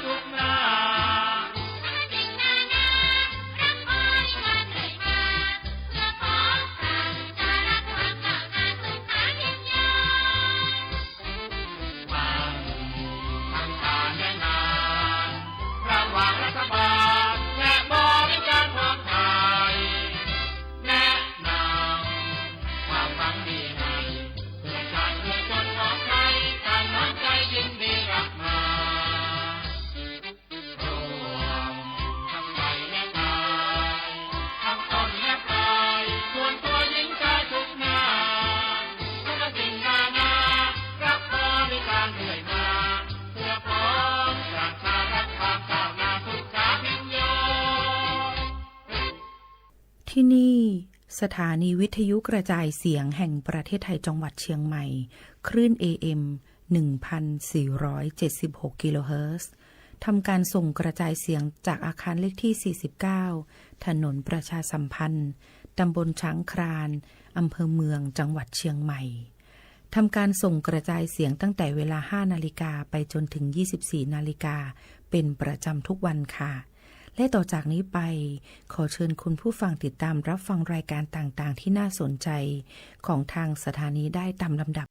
ทุกหน้า ทั้งการและงาน ระหว่างรัฐบาลและบริการพร้อมไทย แนะนำความหวังดีให้ เพื่อชาติเพื่อคนของไทย ต่างน้ำใจยินดีรับมา ร่วมทั้งไปและตาย ทั้งต้นและปลาย ส่วนตัวหญิงชายทุกหน้า ทุกสิ่งนานา รับบริการเรื่อยมา เพื่อพ้องประชารัฐความก้าวหน้าสุขาพิญโย ที่นี่ สถานีวิทยุกระจายเสียงแห่งประเทศไทยจังหวัดเชียงใหม่ คลื่น เอ เอ็ม หนึ่งพันสี่ร้อยเจ็ดสิบหก กิโลเฮิรตซ์ ทำการส่งกระจายเสียงจากอาคารเลขที่ สี่สิบเก้า ถนนประชาสัมพันธ์ ตำบลช้างคลาน อำเภอเมือง จังหวัดเชียงใหม่ ทำการส่งกระจายเสียงตั้งแต่เวลา ห้า นาฬิกา ไปจนถึง ยี่สิบสี่ นาฬิกา เป็นประจำทุกวันค่ะ และต่อจากนี้ไป ขอเชิญคุณผู้ฟังติดตามรับฟังรายการต่างๆ ที่น่าสนใจ ของทางสถานีได้ตามลำดับ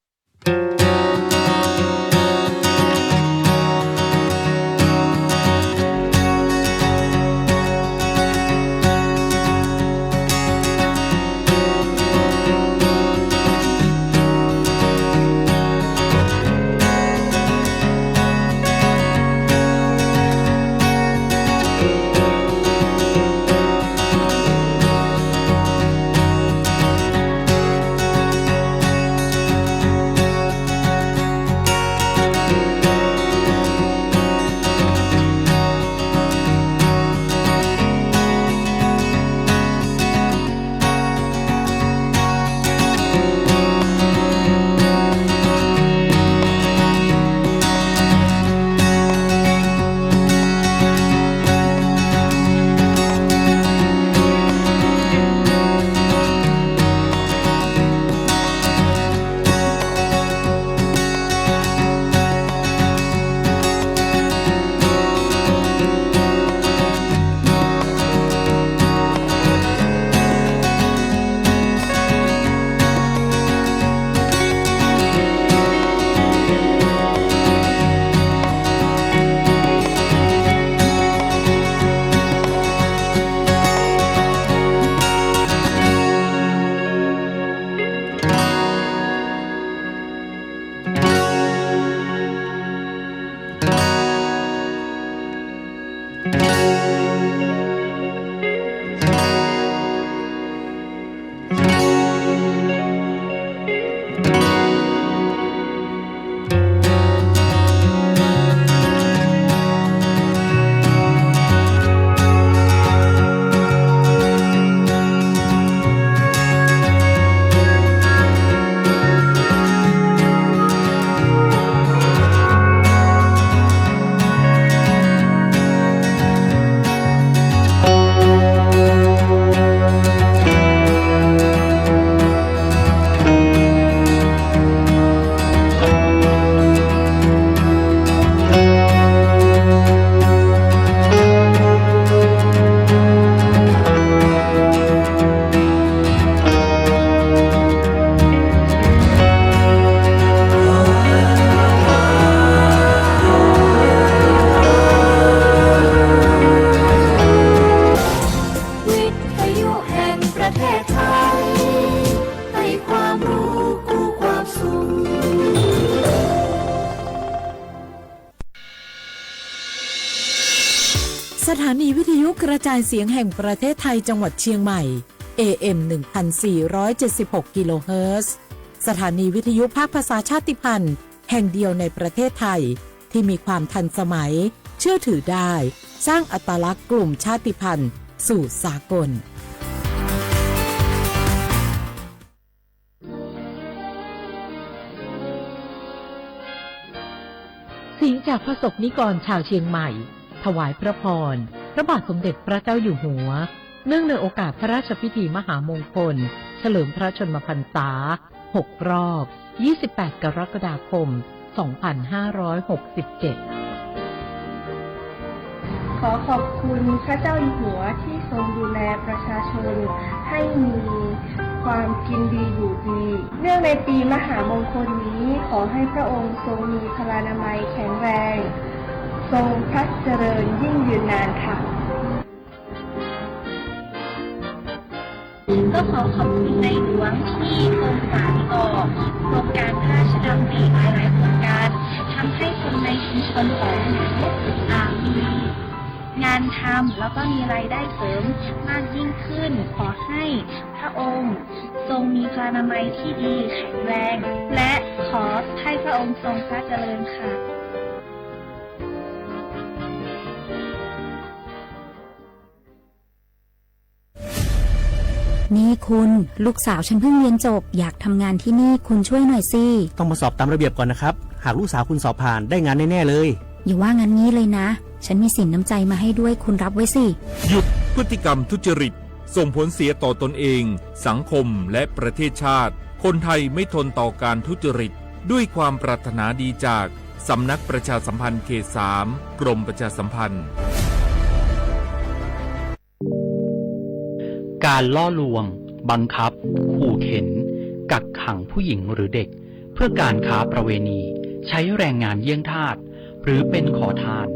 วิทยุแห่งประเทศไทย ให้ความรู้คู่ความสุข สถานีวิทยุกระจายเสียงแห่งประเทศไทยจังหวัดเชียงใหม่ เอ เอ็ม หนึ่งพันสี่ร้อยเจ็ดสิบหก กิโลเฮิรตซ์ สถานีวิทยุภาคภาษาชาติพันธุ์แห่งเดียวในประเทศไทย ที่มีความทันสมัย เชื่อถือได้ สร้างอัตลักษณ์กลุ่มชาติพันธุ์สู่สากล เสียงจากพระสงฆ์นิกรชาวเชียงใหม่ ถวายพระพร พระบาทสมเด็จพระเจ้าอยู่หัว เนื่องในโอกาสพระราชพิธีมหามงคล เฉลิมพระชนมพรรษา หก รอบ ยี่สิบแปด กรกฎาคม สองพันห้าร้อยหกสิบเจ็ด ขอขอบคุณพระเจ้าอยู่หัวที่ทรงดูแลประชาชนให้มีความกินดีอยู่ดี เนื่องในปีมหามงคลนี้ ขอให้พระองค์ทรงมีพลานามัยแข็งแรง ทรงพระเจริญยิ่งยืนนานค่ะ ก็ขอขอบคุณในหลวงที่ทรงสานต่อโครงการพระราชดำริหลายๆโครงการทำให้คนในชุมชนของหนูต่างมีงานทำแล้วก็มีรายได้เสริมมากยิ่งขึ้น ขอให้พระองค์ทรงมีพลานามัยที่ดีแข็งแรง และขอให้พระองค์ทรงพระเจริญค่ะ นี่คุณ ลูกสาวฉันเพิ่งเรียนจบ อยากทำงานที่นี่ คุณช่วยหน่อยสิ ต้องมาสอบตามระเบียบก่อนนะครับ หากลูกสาวคุณสอบผ่าน ได้งานแน่ๆเลย อย่าว่างั้นงี้เลยนะ ฉันมีสินน้ำใจมาให้ด้วย คุณรับไว้สิ หยุดพฤติกรรมทุจริต ส่งผลเสียต่อตนเอง สังคม และประเทศชาติ คนไทยไม่ทนต่อการทุจริต ด้วยความปรารถนาดีจาก สำนักประชาสัมพันธ์เขตสาม กรมประชาสัมพันธ์ การล่อลวง บังคับ ขู่เข็น กักขังผู้หญิงหรือเด็ก เพื่อการค้าประเวณี ใช้แรงงานเยี่ยงทาส หรือเป็นขอทาน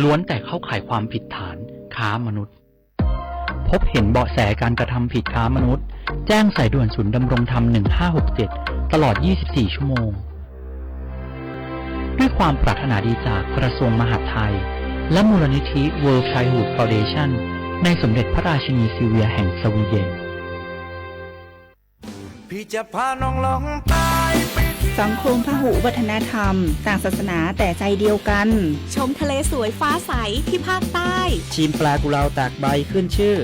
ล้วนแต่เข้าข่ายความผิดฐานค้ามนุษย์ พบเห็นเบาะแสการกระทำผิดค้ามนุษย์ แจ้งสายด่วนศูนย์ดำรงธรรม หนึ่งห้าหกเจ็ด ตลอด ยี่สิบสี่ ชั่วโมง ด้วยความปรารถนาดีจากกระทรวงมหาดไทย และมูลนิธิ World Childhood Foundation ในสมเด็จพระราชินีซิลเวียแห่งสวีเดน พี่จะพาน้องลองใต้ไป สังคมพหุวัฒนธรรม ต่างศาสนาแต่ใจเดียวกัน ชมทะเลสวยฟ้าใสที่ภาคใต้ ชิมปลากุเลาตากใบขึ้นชื่อ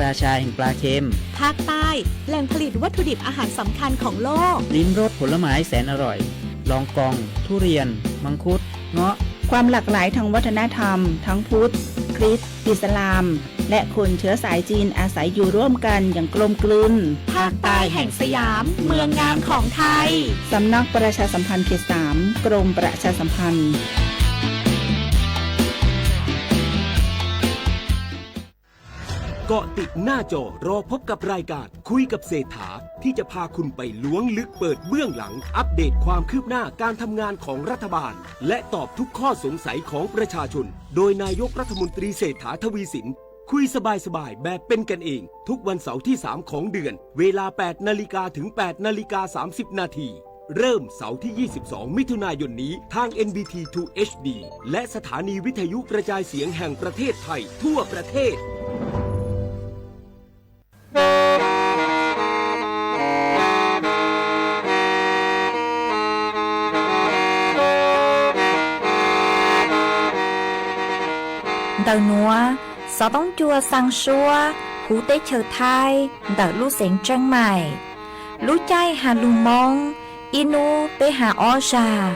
ราชาแห่งปลาเค็ม ภาคใต้ แหล่งผลิตวัตถุดิบอาหารสำคัญของโลก ลิ้มรสผลไม้แสนอร่อย ลองกอง ทุเรียน มังคุด เงาะ ความหลากหลายทางวัฒนธรรม ทั้งพุทธ คริสต์ อิสลาม และคนเชื้อสายจีนอาศัยอยู่ร่วมกันอย่างกลมกลืน ภาคใต้แห่งสยาม เมืองงามของไทย สำนักประชาสัมพันธ์เขตสาม กรมประชาสัมพันธ์ เกาะติดหน้าจอ รอพบกับรายการคุยกับเศรษฐา ที่จะพาคุณไปล้วงลึกเปิดเบื้องหลัง อัปเดตความคืบหน้าการทำงานของรัฐบาล และตอบทุกข้อสงสัยของประชาชน โดยนายกรัฐมนตรีเศรษฐาทวีสิน คุยสบายๆ แบบเป็นกันเอง ทุกวันเสาร์ที่สามของเดือน เวลาแปดนาฬิกาถึงแปดนาฬิกาสามสิบนาที เริ่มเสาร์ที่ยี่สิบสองมิถุนายนนี้ ทาง เอ็น บี ที ทู เอช ดี และสถานีวิทยุกระจายเสียงแห่งประเทศไทยทั่วประเทศ Ntawm nuav, xov tooj cua xaa suab huv teb chaws Thaib ntawm lub xeev Tseeb Maim. Lub caij has lug Moob, ib nub peb has ob zag.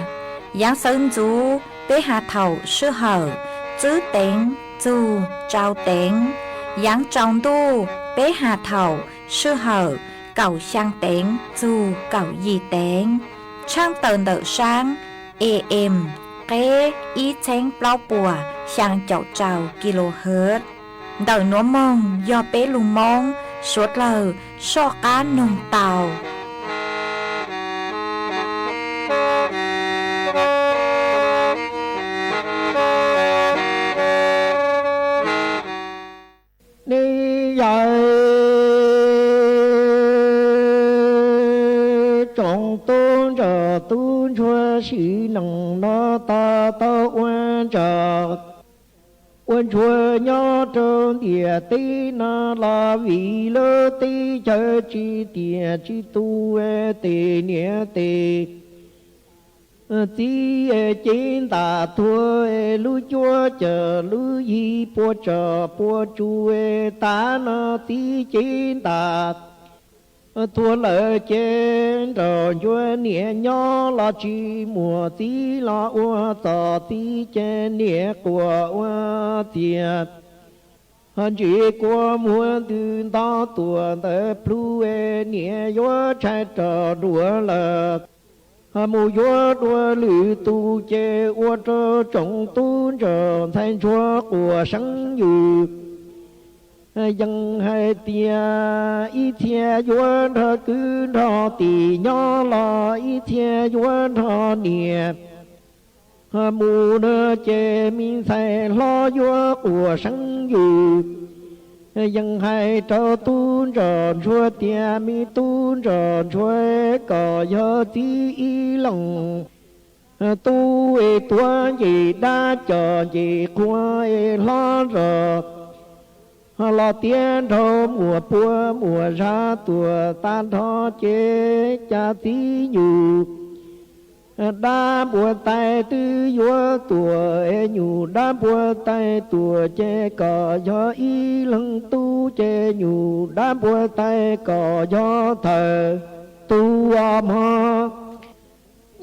Yaav sawv ntxuv peb has thaum sij hawm tswb teev txug tsau teev. Yaav tsaus ntuj peb has thaum sij hawm kaum xyaa teev txug kaum yim teev. Tshaaj tawm ntawm saab A M qeb ib txheeb plaub puas xyaa caum rau kilohertz. Ntawm nuav moog yog peb lug Moob suav dlawg soj qaab noog tau. Nej yawm tsoom tub ntsuag tub ntsuag sim neej no tau tau ua ntsuag, ua ntsuag nyob rau ntiaj teb no los vim lub teb chaws tsis tiam tsis tus, tes niam tes txiv cev ntam thuav, lub cuab cawm lub yig puas tsom puas tsu, tav no txiv cev ntam thuav lawm ces nraug ncua niam nyob los tsis muaj, txiv los ua txom txiv ces niam quaj ua txiag. Ntsis kua muag ntws nto tuam ntawd plhuav, niam yuav tshaib rau duav lawm. mus yuav dua lwm tus ces ua rau tsoom tub ntsuag ntxhais ntsuag quas seeb yws yees hais tias ib txhia yuav nrog kwv nrog tij nyob los ib txhia yuav nrog niam mus na. Ces me ntxhais hlob yuav quas seeb yws yees hais rau tub ntsuag ntsuag tias me tub ntsuag ntsuag, kom yog txiv ib leeg tub es tuav nce dab cov nce qhua es hlob zog los tiav nraug muas puav muas zab tuag tag nrho ces cas txiv nyuj dab npua tais twb yuav tuag es nyuj dab npua tais tuag ces kom yog ib leeg tub ces nyuj dab npua tais kom yog thawj tub os mog.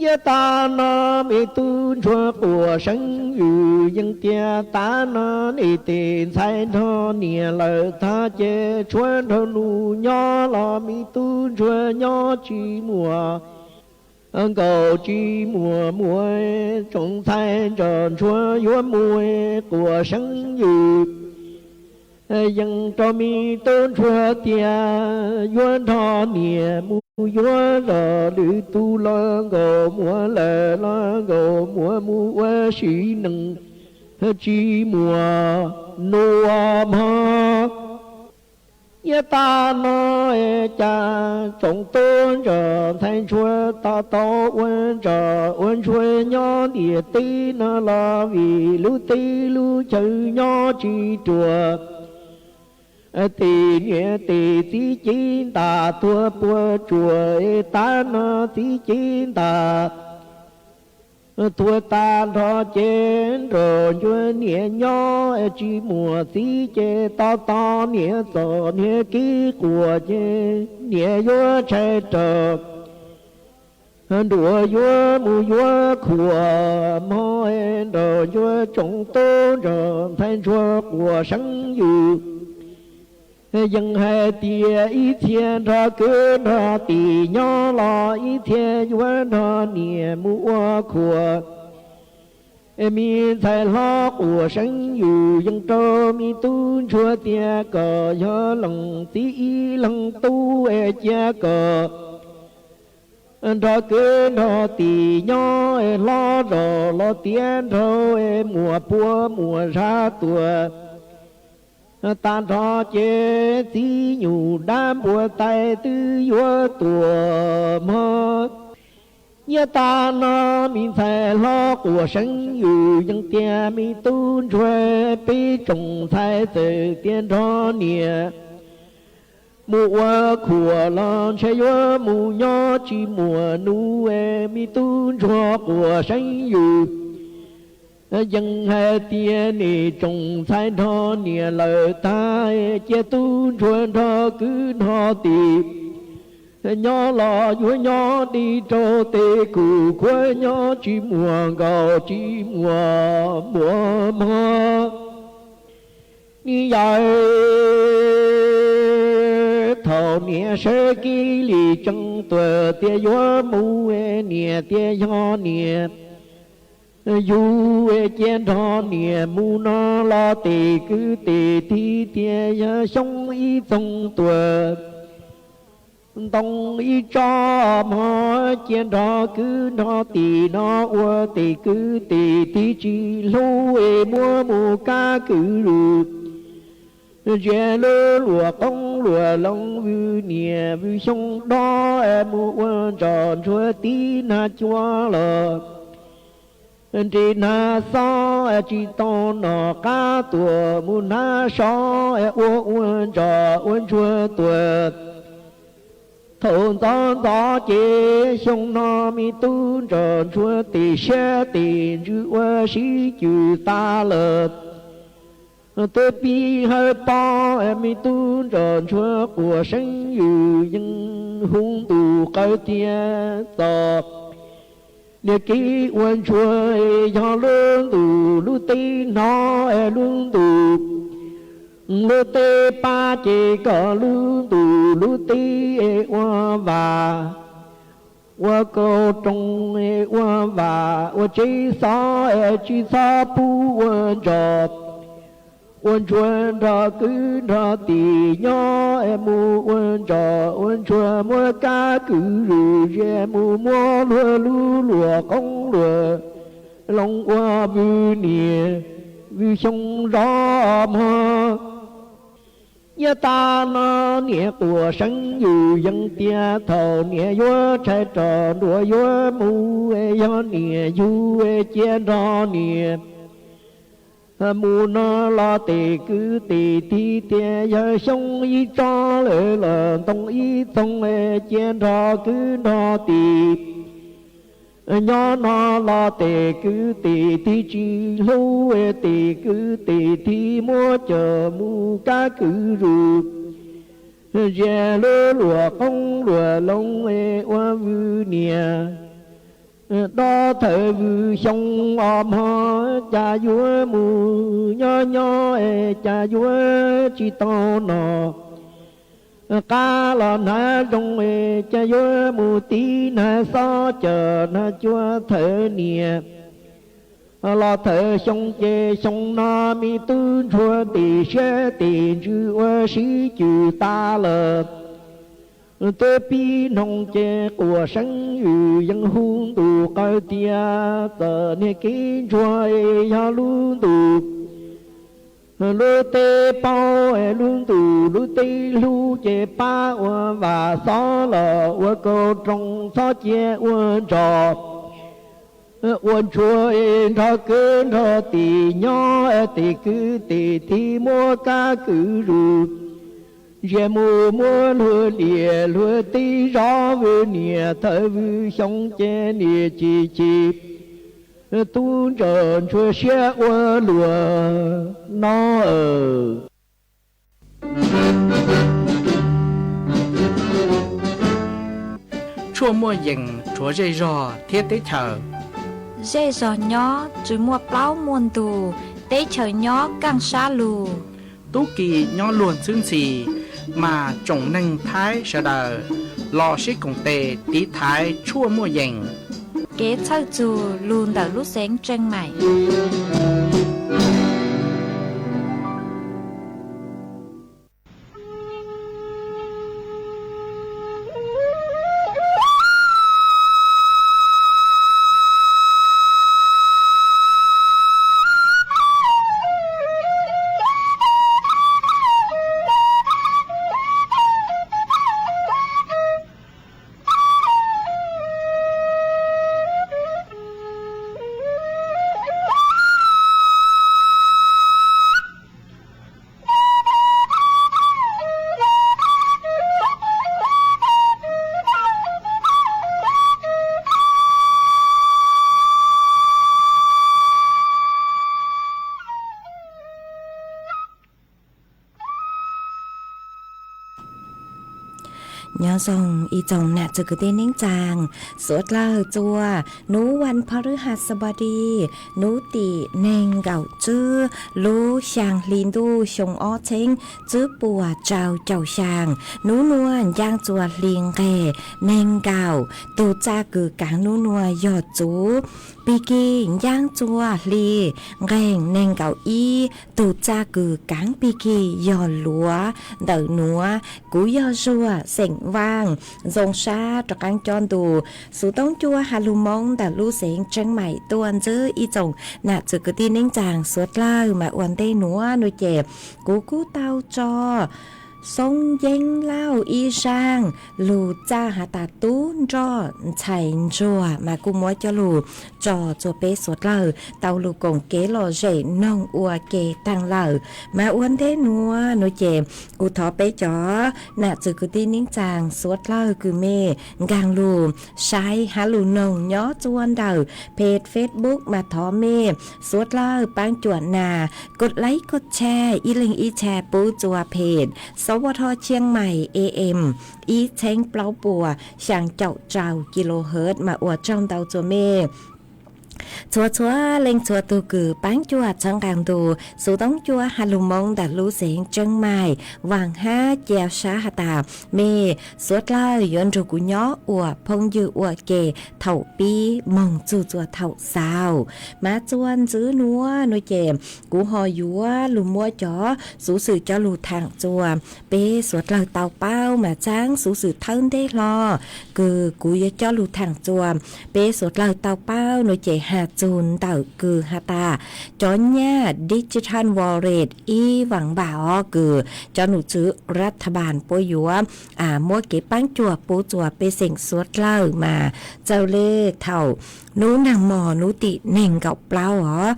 Yav tas no me tub ntsuag quas seeb yws yees tias tav no nej tej ntxhais nrog niam lawm tag ces tshuav nraug nus nyob los me tub ntsuag nyob tsis muaj nkaus tsis muaj muaj, tsoom ntxhais ntsuag ntsuag yuav mus quas seeb yws yees rau me tub ntsuag tias yuav nrog niam mus yuav zog lwm tus los nkaus muaj lawm los nkaus muaj mus ua sim neej tsis muaj nus mog. Yav tas no cas tsoom tub ntsuag ntxhais ntsuag to taub ua ntsuag ua ntsuag nyob ntiaj teb no los vim lub teb lub chaw nyob tsis ruam. Tej niam tej txiv cev ntas tuag puas tsuaj es tav no txiv cev ntas tuag tag nrho ces nrog ntsuag niam nyob tsis muaj txiv ces to taub niam txom niam kev quas ces niam yuav tshaib raug nruas yuav mus yuav khuam mog. Nrog ntsuag tsoom tub ntsuag ntxhais ntsuag quas seeb yws yees hais tias ib txhia nrog kwv nrog tij nyob los ib txhia yuav nrog niam mus ua khuam. Me ntxhais hlob quas seeb yws yees rau me tub ntsuag tias kom yog leej txiv ib leeg tub es cia kom nrog kwv nrog tij nyob es hlob zog los tiav nraug es muas puav muas zab tuag tag nrho ces txiv nyuj dab npua tais twb yuav tuag mog. Yav tas no me ntxhais hlob quas seeb yws yees tias me tub ntsuag peb tsoom ntxhais txawm tias nrog niam mus ua khuam los ntshe yuav mus nyob tsis muaj nus es me tub ntsuag quas seeb yws yees hais tias nej tsoom ntxhais nrog niam lawm tag cia tub ntsuag nrog kwv nrog tij nyob los yuav nyob dim rau tej kuj khuav nyob tsis muaj nkaus tsis muaj muaj mog. Ni yawm thaum niam sawv kev li tsees tuag tias yuav mus niam tias yog niam yug cia nrog niam mus no los tej kwv tej tij tias yog xyoo ib txoog tuag ntoo ib tsob mog cia nrog kwv nrog tij no ua tej kwv tej tij tsis hlub es muab mus kab kwv lwm ntsia lub luam qoob luam loo vwm niam vwm xyoo dob mus ua ntsos ntsuag tib nag cua los nres nag xob tsis tau nom qab tuam mus nab sob ua ua ntsos ua ntsuag tuam. Thaum ntxov ntxov ces xyoo no me tub ntsos ntsuag tej siab tej ntsws ua sib cws tas lawm. Tuaj pib hawb pob me tub ntsos ntsuag quas seeb yws yeej hu ntu qawv tias txom niam kev ua ntsuag yog lub ntuj lub teb hnov lub ntuj lub teb pab ces kom lub ntuj lub teb ua vas Ua kaus roos ua vam ua tsev xov, tsis txhob pub ua ntsos. Ua ntsuag nrog kwv nrog tij nyob, mus ua ntsos ua ntsuag muab kab kwv zus, mus muab luag lub luam qoob luam loo ua vwm niam vwm xyoo zov mog. Nyob tag no niam quas seeb yws yees tias thaum niam yuav tshais rog nruas yuav mus, yog niam yug cia nrog niam mus no los tes kwv tes tij tias yog xyoo ib tsob lawm los ntoo ib txoog, cia nrog kwv nrog tij nyob no los tes kwv tes tij tsis hlub, tes kwv tes tij muab coj mus kab kwv zus, zias lub luam qoob luam loo ua vwm niam dob thawm vwm xyoo os mog. Cas yuav mus nyob nyob, cas yuav tsis tau noj qab los hnav zoo, cas yuav mus tiv hnav xob coj hnav cua thawm niam los thawm xyoo ces xyoo no me tub ntsuag tim siab tim ntsws ua sib cws tas lawm. Twb pib noog ces quas seeb yws yees hu ntu qaws tias txom niag kev ntsuag yog lub ntu lub teb paub, lub ntu lub teb hlub ces pab ua vam xov los ua kaus roos txhob cia ua ntsos. Ua ntsuag nrog kwv nrog tij nyob, tes kwv tes tij muab kab kwv zus, zias mus muab luag liam luag teb zov vwm niam thawm vwm xyoo ces niam chim chim tub ntsaum ntsuag siab ua luag no. Tshuaj muaj yees rhuav zej zog thiab teb chaws. Zej zog nyob tsw muaj plaub muaj ntug, teb chaws nyob kaaj sab lug. Tub ki nyob luag ntxhwb ntxhi, mas tsoom neeg Thaib sawv daws los sib koom tes tiv thaiv tshuaj muaj yees. Kev txhawj txug lug ntawm lub xeev Tseej Maim. Nyob zoo ib tsoom nam txwv kwv tij neej tsaa, suav dlawg txua nub vas pha rwb has xab npab di, nub tim neeg nkaum tswb lub xyaa hli ntuj xyoo ob txheeb tswb puas rau caum xyaa. Nub nuav ncaaj txua hli nqeg neeg nkaum, tug txaj kws kaav nub nuav yog txuv. Pig kig ncaaj txua hli nqeg neeg nkaum ib, tug txaj kws kaav pig kig yog luav. Ntawm nuav kuv yog Zuag xeem Vaaj, zoo sab rov qaab cob ntu xuv toob cua has lug Moob ntawm lub xeev Tseeb Maim tuaj ntxwb ib tsoom nam txwv kwv tij neej tsaa suav dlawg. Mas ua ntej nuav nuav ces kuv kuj tau tso Xoob Yeeb Lauj ib zaaj lug txaj has tas Tub Nroj Ntxhais Ntsuag, mas kuj muab coj lug tso txua peb suav dlawg tau lug koom kev lom zem noog ua ke taag lawm. Mas ua ntej nuav nuav ces kuv thov peb cov nam txwv kwv tij neej tsaa suav dlawg kws mej nkaag lug saib hab lug noog nyob txua ntawm peg Facebook, mas thov mej suav dlawg paab cuam nas kos laib kos tshare ib leeg ib tshare pub txua peg sab vaj thoj Tsheej Maim A M ib txheeb plaub puas xyaa caum rau kilohertz, mas ua tsaug ntau txua mej. Txhua txhua leej txhua tug kws paab cuam txhawb nqaa ntu xuv toob cuab has lug Moob ntawm lub xeev Tseeb Maim, vaam hab ca sab has tas mej suav dlawg yuav nrug kuv nyob ua phooj ywg ua ke thaum pib moog txug txuas thaum xaus. Mas txuas ntxiv nuav nua ces kuv ho yuav lug muab cov xuv xwm coj lug thaam txuas peb suav dlawg tau paub. Mas txaab xuv xwm thawj ntej hlo kws kuv yuav coj lug thaam txuas peb suav dlawg tau paub nua ces has txug ntawm kws has tas cov nyaj digital wallet ib vaam npam os kws cov num tswv รัฐบาล puab yuav muab kev paab cuam pub txuas pej xeem suav dlawg mas txawm le thaum nub naag mos nub tim neeg nkaum plaub os.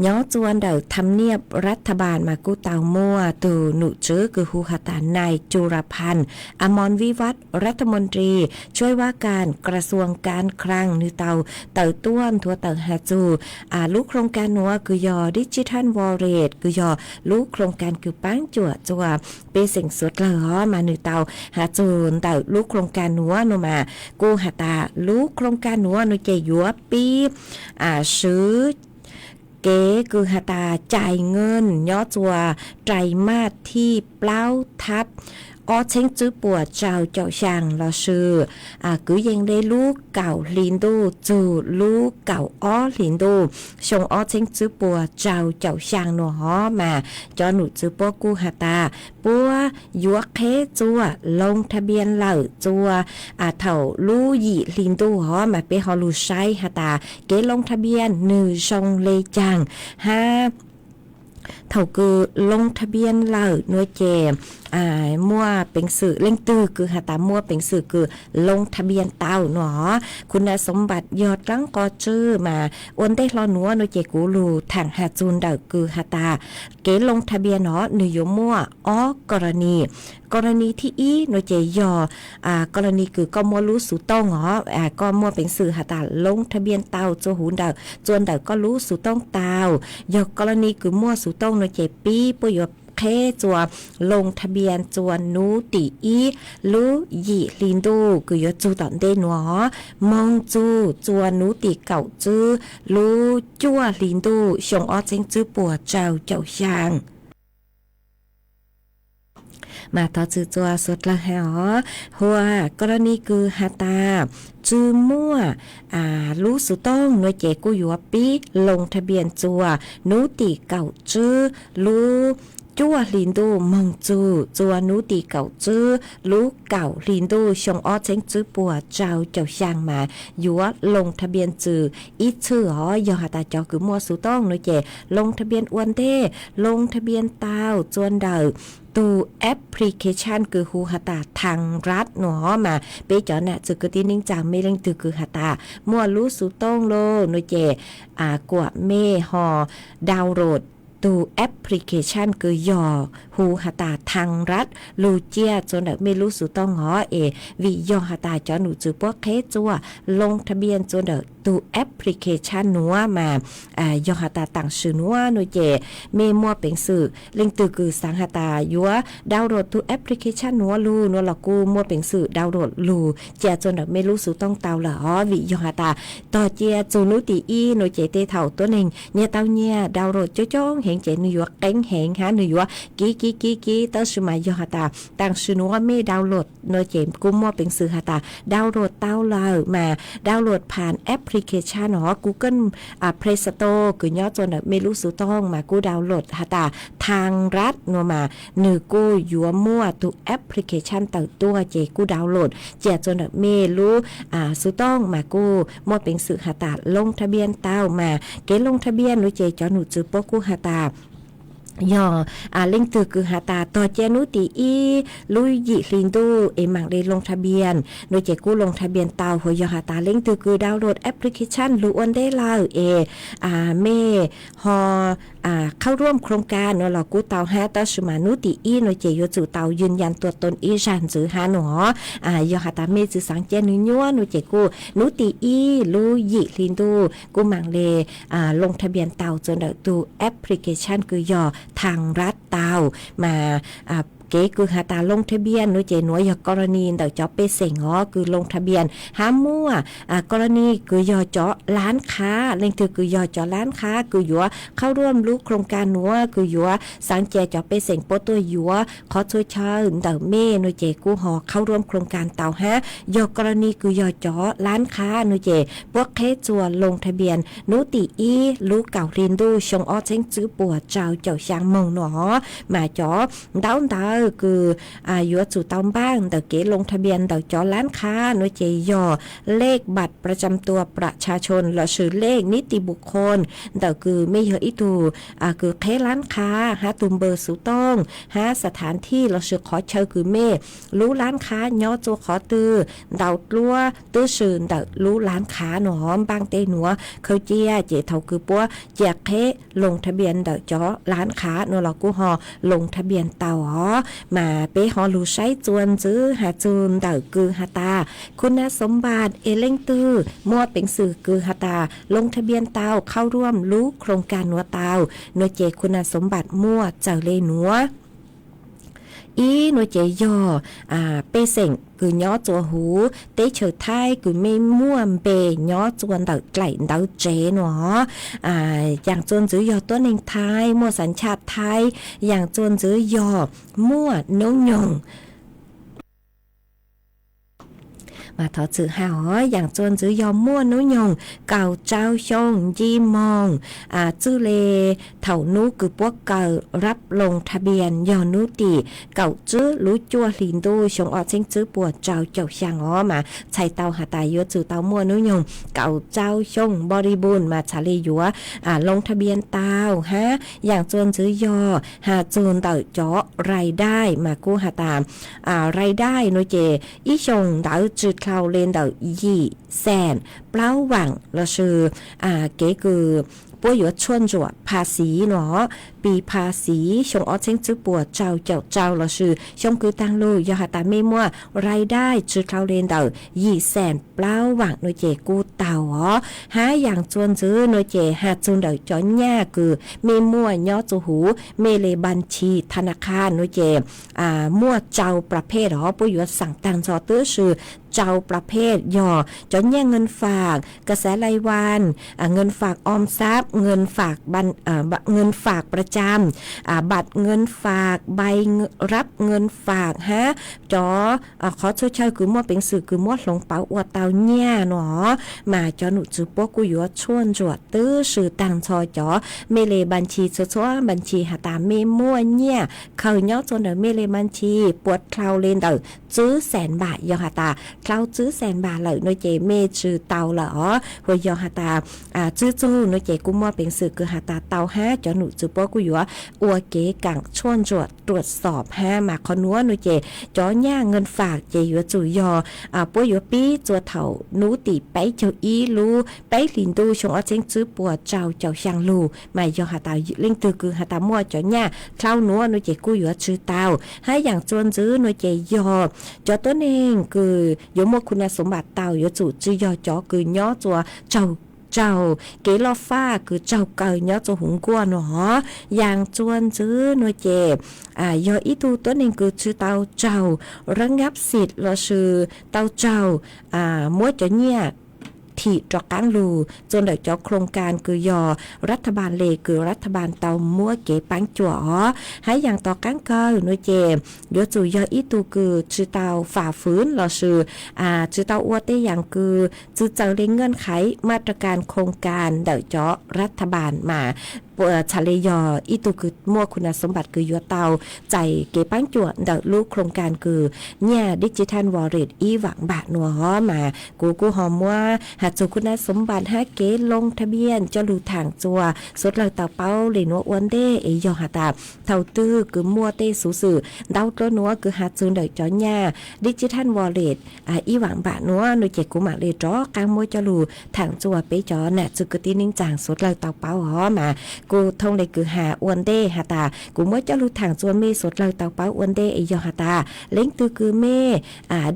Nyob txuas ntawm tham niaj รัฐบาล mas kuj tau muaj tug num tswv kws hu has tas nai Cu Ra Phan Am Mon Vij Vaj, รัฐมนตรีช่วยว่าการกระทรวงการคลัง nwg tau tawm tuaj nthuav tawm has txug lub โครงการ nuav kws yog digital wallet kws yog lub โครงการ kws paab cuam txuas pej xeem suav dlawg os. Mas nwg tau has txug ntawm lub โครงการ nuav nua mas kuj has tas lub โครงการ nuav nua ces yuav pib swv kev kws has tas cais nqaj nyob txuas ไตรมาสที่ plaub thab ob txheeb tswb puas rau caum xyaa los sis kwv yees le lub kaum hli ntuj txug lub kaum ob hli ntuj xyoo ob txheeb tswb puas rau caum xyaa nua hov mas cov num tswv puab kuj has tas puab yuav qheb txuas ลงทะเบียน lawm txuas thaum lub yim hli ntuj hov mas peb ho lug saib has tas kev ลงทะเบียน nwg zoo le caag hab thaum kws ลงทะเบียน lawm nua ces muaj peev xwm leej twg kws has tas muaj peev xwm kws ลงทะเบียน tau nua hov. Khun nas xoov npam yog dlaab qhov tswj mas ua ntej hlo nuav nua ces kuv lug thaam has txug ntawm kws has tas kev ลงทะเบียน nua nwg yuav muaj ob กรณี. กรณีที่หนึ่ง nua ces yog กรณี kws koj muaj lub xuv tooj os, koj muaj peev xwm has tas ลงทะเบียน tau txuas huv ntawm txuas ntawm koj lub xuv tooj tau. Yog กรณี kws muaj xuv tooj nua ces pib puab yuav qheb txuas ลงทะเบียน txuas nub tim ib lub yim hli ntuj kws yuav txug tom ntej nua hov moog txug txuas nub tim kaum tswb lub cuaj hli ntuj xyoo ob txheeb tswb puas rau caum xyaa. Mas thov txwm txuas suav dlawg has os, hua กรณี kws has tas tsi muaj lub xuv tooj nua ces kuj yuav pib ลงทะเบียน txuas nub tim kaum tswb lub cuaj hli ntuj moog txug txuas nub tim kaum tswb lub kaum hli ntuj xyoo ob txheeb tswb puas rau caum xyaa mas yuav ลงทะเบียน txwm ib txhwm os. Yog has tas cov kws muaj xuv tooj nua ces ลงทะเบียน ua ntej, ลงทะเบียน tau txuas ntawm tug application kws hu has tas ทางรัฐ nua hov mas peb cov nam txwv kwv tij neej tsaa mej leej twg kws has tas muaj lub xuv tooj lug nua ces kuam mej ho download tug application kws yog hu has tas ทางรัฐ lug cia txuas ntawm mej lub xuv tooj hov es vim yog has tas cov num txwv puab qheb txuas ลงทะเบียน txuas ntawm tug application nuav mas yog has tas taam sim nuav nua ces mej muaj peev xwm leej twg kws xaav has tas yuav download tug application nuav lug nua los kuj muaj peev xwm download lug cia txuas ntawm mej lub xuv tooj tau lawm os. Vim yog has tas tog cia txug nub tim ib nua ces tej thaum tuab neeg nyias tau nyias download coob coob heev ces nwg yuav qeeb heev hab nwg yuav kib kib kib kib. Tab sis mas yog has tas taam sim nuav mej download nua ces kuj muaj peev xwm has tas download tau lawm mas download ผ่าน application hov Google Play Store kws nyob txuas ntawm mej lub xuv tooj mas kuj download has tas ทางรัฐ nua mas nwg kuj yuav muaj tug application tawm tuaj ces kuj download cia txuas ntawm mej lub xuv tooj mas kuj muaj peev xwm has tas ลงทะเบียน tau mas kev ลงทะเบียน nua ces cov num txwv puab kuj has tas yog leej twg kws has tas tog cia nub tim ib lub yim hli ntuj es maam le ลงทะเบียน nua ces kuj ลงทะเบียน tau. Hos yog has tas leej twg kws download application lug ua ntej lawm es mej ho เข้าร่วมโครงการ nua los kuj tau hab, tab sis mas nub tim ib nua ces yuav tsum tau ยืนยันตัวตน ib zag ntxiv hab nua. Yog has tas mej tsi xaav cia nwg nyuab nua ces kuj nub tim ib lub yim hli ntuj kuj maam le ลงทะเบียน tau txuas ntawm tug application kws yog ทางรัฐ tau mas kev kws has tas ลงทะเบียน no ces nuav yog กรณี ntawm cov pej xeem os kws ลงทะเบียน hab muaj กรณี kws yog cov ร้านค้า, leej twg kws yog cov ร้านค้า kws yuav เข้าร่วม lub โครงการ nuav kws yuav xaav ca cov pej xeem puab tuaj yuav qhov txhua chaw ntawm mej no ces kuj ho เข้าร่วม โครงการ tau hab yog กรณี kws yog cov ร้านค้า no ces puab qheb txuas ลงทะเบียน hnub tim ib lub kaum hli ntuj xyoo ob txheeb tswb puas rau caum xyaa moog no. Mas cov ntaub ntawv kws yuav tsum tau npaaj ntawm kev ลงทะเบียน ntawm cov ร้านค้า no ces yog เลขบัตรประจำตัวประชาชน lossis เลขนิติบุคคล ntawm kws mej yog ib tug kws qheb ร้านค้า hab tug npawb xuv tooj hab สถานที่ lossis qhov chaw kws mej lub ร้านค้า nyob txua qhov twg, ntau dluab tub si ntawm lub ร้านค้า no. Npaaj tej nuav khaws cia ces thaus kws puab cia qheb ลงทะเบียน ntawm cov ร้านค้า no los kuj ho ลงทะเบียน tau os. Mas peb ho lug saib txuas ntxiv has txug ntawm kws has tas คุณสมบัติ es leej twg muaj peev xwm kws has tas ลงทะเบียน tau เข้าร่วม lub โครงการ nuav tau, no ces คุณสมบัติ muaj txawm le nuav. Ib no ces yog pej xeem kws nyob txua huv teb chaws Thaib kws mej muaj npe nyob txua ntawm dlaim ntawv tsev no. Yaam txuas ntxiv yog tuab neeg Thaib muaj สัญชาติ Thaib, yaam txuas ntxiv yog muaj noob nyoog. Mas thov txwm has os, yaam txuas ntxiv yog muaj noob nyoog kaum rau xyoo nci moog txwj le thaum nub kws puab kaw รับลงทะเบียน yog nub tim kaum tswb lub cuaj hli ntuj xyoo ob txheeb tswb puas rau caum xyaa os. Mas txhais tau has tas yuav tsum tau muaj noob nyoog kaum rau xyoo บริบูรณ์ mas txhad le yuav ลงทะเบียน tau hab. Yaam txuas ntxiv yog has txug ntawm cov รายได้ mas kuj has tas รายได้ no ces ib xyoos ntawd tsi dlhau le ntawm yim xees plaub vaam lossis kev kws puab yuav tshuaj ntsuam ภาษี no, pi ภาษี xyoo ob txheeb tswb puas rau caum rau lossis xyoo kws taag lug yog has tas mej muaj รายได้ tsi dlhau le ntawm yim xees plaub vaam no ces kuj tau os. Hab yaam txuas ntxiv no ces has txug ntawm cov nyaj kws mej muaj nyob txua huv mej le บัญชีธนาคาร no ces muaj rau ประเภท os, puab yuav xaam taag nrho tub si rau ประเภท yog cov nyaj เงินฝาก กระแสรายวัน, เงินฝากออมทรัพย์, เงินฝากประจำ, บัตรเงินฝาก, ใบรับเงินฝาก hab cov qhov txhua chaw kws muaj peev xwm kws muab hloov pauv ua tau nyaj no. Mas cov nom tswv puab kuj yuav tshuaj ntsuam tub si taag nrho cov mej le บัญชี txhua txhua บัญชี has tas mej muaj nyaj khaws nyob txua ntawm mej le บัญชี puas dlhau le ntawm tswb xees npam, yog has tas dlhau tswb xees npam lawm no ces mej tsi tau lawm os. Hos yog has tas tswb txug no ces kuj muaj peev xwm kws has tas tau hab cov nom tswv puab kuj yuav ua kev kaam tshuaj ntsuam ตรวจสอบ hab. Mas qhov nuav no ces cov nyaj เงินฝาก ces yuav tsum yog puab yuav pib txua thaum nub tim peb caug ib lub peb hli ntuj xyoo ob txheeb tswb puas rau caum xyaa lug. Mas yog has tas leej twg kws has tas muaj cov nyaj dlhau nuav no ces kuj yuav tsw tau. Hab yaam txuas ntxiv no ces yog cov tuab neeg kws yuav muaj คุณสมบัติ tau yuav tsum tsi yog cov kws nyob txua tsaug, tsaug kev loj faj kws tsaug kaw nyob txua huv nkuaj no. Yaam txuas ntxiv no ces yog ib tug tuab neeg kws tsi tau tsaug ระงับสิทธิ์ lossis tau tsaug muab cov nyaj thim rov qaab lug txua ntawm cov โครงการ kws yog รัฐบาล le kws รัฐบาล tau muab kev paab cuam os. Hab yaam tom qaab kawg no ces yuav tsum yog ib tug kws tsi tau ฝ่าฝืน lossis tsi tau ua tej yaam kws tsi txawm le เงื่อนไข มาตรการ โครงการ ntawm cov รัฐบาล mas txhad le yog ib tug kws muaj คุณสมบัติ kws yuav tau txais kev paab cuam ntawm lub โครงการ kws nyaj digital wallet ib vam npam nuav. Mas kuv kuj ho muab has txug คุณสมบัติ hab kev ลงทะเบียน coj lug thaam txua suav dlawg tau paub le nuav ua ntej. Es yog has tas thaus twg kws muaj tej xuv xwm ntau dlua nuav kws has txug ntawm cov nyaj digital wallet ib vam npam nuav no ces kuv maam le rov qaab muab coj lug thaam txua peb cov nam txwv kwv tij neej tsaa suav dlawg tau paub os. Mas kuv thooj le kws has ua ntej has tas kuv muab coj lug thaam txuas mej suav dlawg tau paub ua ntej es yog has tas leej twg kws mej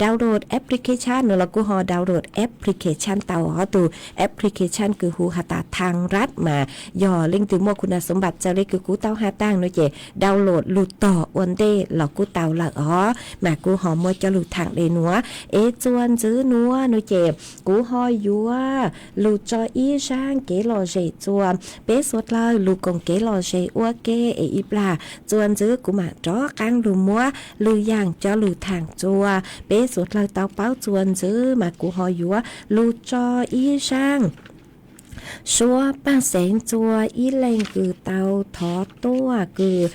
download application no los kuj ho download application tau os. Tug application kws hu has tas Thang Rat mas yog leej twg muaj kuv na xov npam txawv le kws kuv tau has taag no ces download lug tog ua ntej los kuj tau lawm os. Mas kuv ho muab coj lug thaam le nuav es txuas ntxiv nuav no ces kuv ho yuav lug tso ib zaaj kev lom zem txuas peb suav dlawg lug koom kev lom zem ua ke es ib plag txuas ntxiv kuv mam rov qaab lug muab lwm yaam coj lug thaam txuas peb suav dlawg tau paub txuas ntxiv. Mas kuv ho yuav lug tso ib zaaj suab paaj xeev txuas ib leeg kws tau thov tuaj kws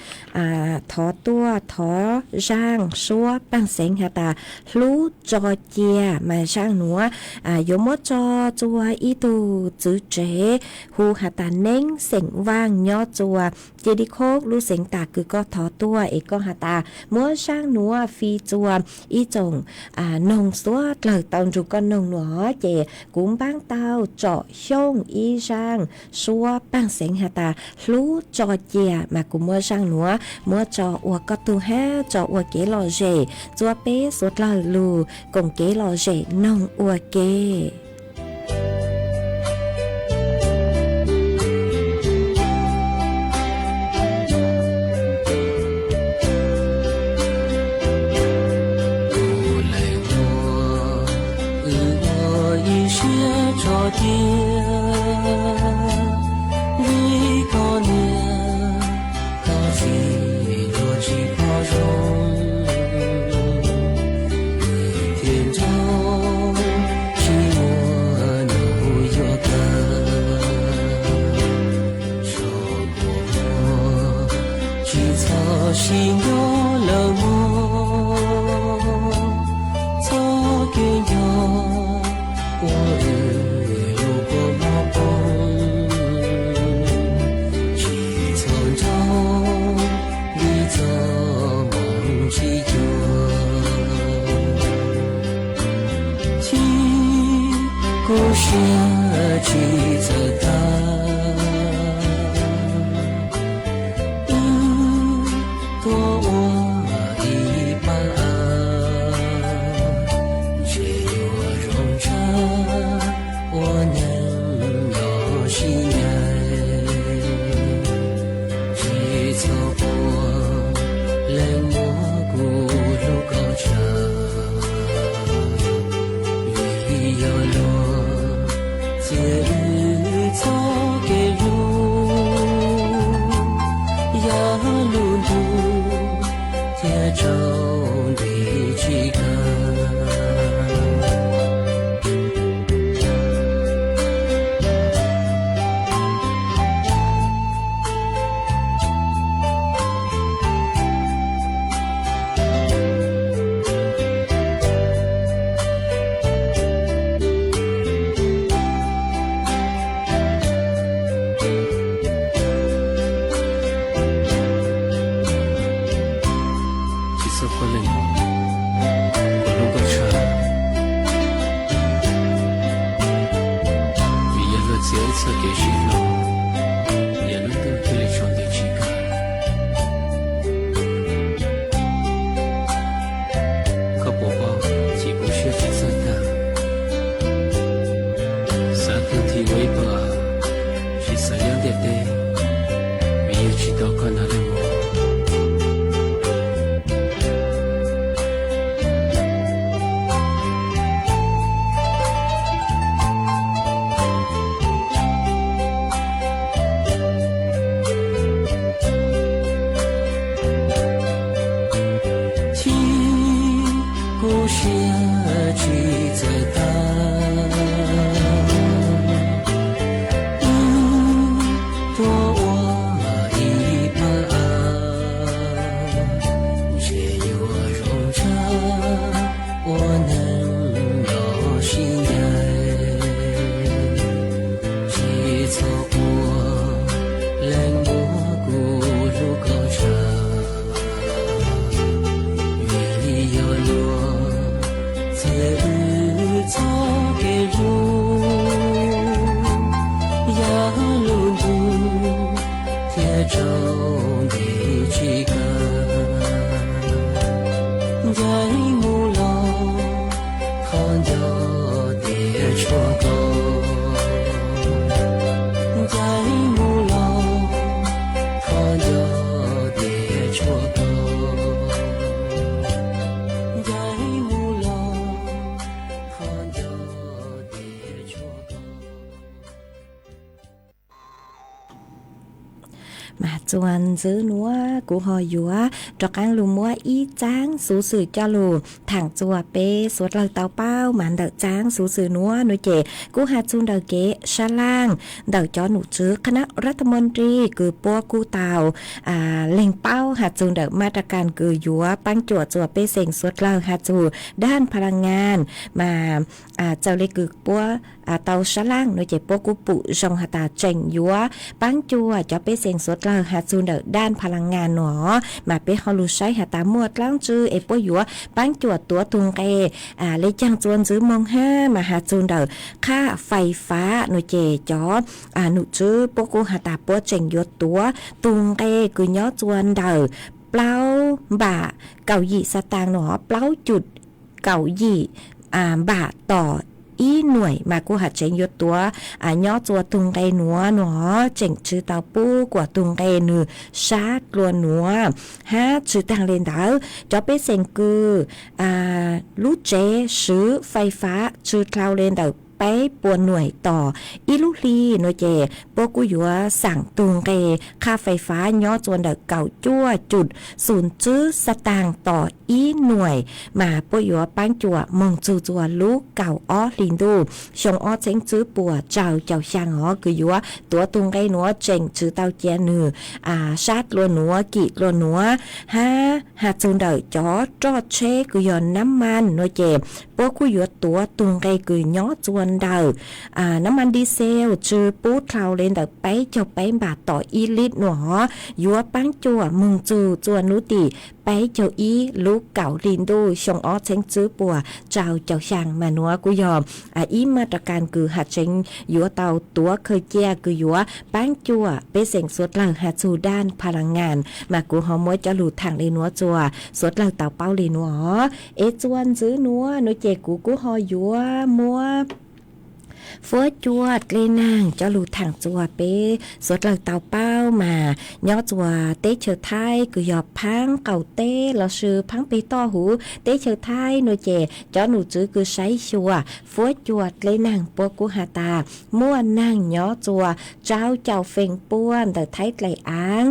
thov tuaj thov zaaj suab paaj xeev has tas hlub tso cia. Mas zaaj nuav yuav muab tso txuas ib tug txwv tsev hu has tas Neeb xeem Vaaj nyob txuas Ces Di Khoob lub xeev tas kws koj thov tuaj es koj has tas muab zaaj nuav fij txuas ib tsoom noog suav dlawg tau nrug koj noog nuav ces kuv npaab tau tsom xyooj ib zaaj suab paaj xeev has tas hlub tso cia. Mas kuv muab zaaj nuav muab tso ua koj tug hab tso ua kev lom zem txuas peb suav dlawg lug koom kev lom zem noog ua ke. Ua ib siab tso cia, vim koj niam koj txiv yuav tsis pom zoo. Thiaj nrauj tsis muaj nub yuav kawg, tso kuv tsis txhob sib nco lawm mog, txhob kev nco ua wb lub kua muag poob, tsis txhob nrauj vim txoj hmoo tsis cuag, txhib kuv siab tsis txawj tag. Wb tuaj ua ib pab av, ntshe yuav zoo tshaj ua neeg los sib ncaim. Tsis txhob ua leej muab kuv hlub kom tsawg, vim yog luag txiav wb txoj kev hlub, yog lub ntuj thiaj tsaus nti tsis kawg. Tsaus nti tsis kawg, ncaim mus los qhov nco tias tshuav koj, ncaim mus los qhov nco tias tshuav koj, ncaim mus los qhov nco tias tshuav koj. Mas txuas ntxiv nuav kuv ho yuav rov qaab lug muab ib txaab xuv xwm coj lug thaam txuas peb suav dlawg tau paub. Mas ntawm txaab xuv xwm nuav nuav ces kuj has txug ntawm kev sab laaj ntawm cov nom tswv คณะรัฐมนตรี kws puab kuj tau leeg paub has txug ntawm มาตรการ kws yuav paab cuam txuas pej xeem suav dlawg has txug ด้านพลังงาน mas txawm le kws puab tau sab laaj nuav ces puab kuj pum zoo has tas tseem yuav paab cuam cov pej xeem suav dlawg has txug ntawm ด้านพลังงาน nuav. Mas peb ho lug saib has tas muaj dlaab tsi es puab yuav paab cuam tuav tug nqe le caag txuas ntxiv moog hab. Mas has txug ntawm qhaj fais fav nuav ces cov nom tswv puab kuj has tas puab tseem yuav tuav tug nqe kws nyob txuas ntawm plaub npam kaum yim xa taas nuav, plaub cum kaum yim npam tom ib nuaim. Mas kuj has tseem yuav tuav nyob txuas tug nqe nuav nuav, tseem tsi tau pub kuas tug nqe nwg sab dlua nuav. Hab tsi taag le ntawd, cov pej xeem kws lub tsev swv fais fav tsi dlhau le ntawm peb puas nuaim tom ib lub hli nuav ces puab kuj yuav xaam tug nqe qhaj fais fav nyob txuas ntawm kaum cuaj cum xum tswb xa taas tom ib nuaim. Mas puab yuav paab cuam moog txug txuas lub kaum ob hli ntuj xyoo ob txheeb tswb puas rau caum xyaa os, kws yuav tuav tug nqe nuav tseem tsi tau cia nwg sab dlua nuav, kim dlua nuav. Hab has txug ntawm cov roj tsheb kws yog nab mas nuav ces puab kuj yuav tuav tug nqe kws nyob txuas ntawm nab mas di xel tsi pub dlhau le ntawm peb caug peb npam tom ib lib nuav, yuav paab cuam moog txug txuas nub tim peb caug ib lub kaum hli ntuj xyoo ob txheeb tswb puas rau caum xyaa. Mas nuav kuj yog ib มาตรการ kws has tseem yuav tau tuav khaws cia kws yuav paab cuam pej xeem suav dlawg has txug ด้านพลังงาน. Mas kuv ho muab coj lug thaam le nuav txuas suav dlawg tau paub le nuav. Es txuas ntxiv nuav nuav ces kuv kuj ho yuav muab fuab cua dle naag coj lug thaam txuas peb suav dlawg tau paub. Mas nyob txuas teb chaws Thaib kws yog Phaab qaum teb lossis Phaab peg toj huv teb chaws Thaib nuav ces cov nom tswv kws saib xyuas fuab cua dle naag puab kuj has tas muaj naag nyob txuas rau caum feem pua ntawm Thaib dlaim aav.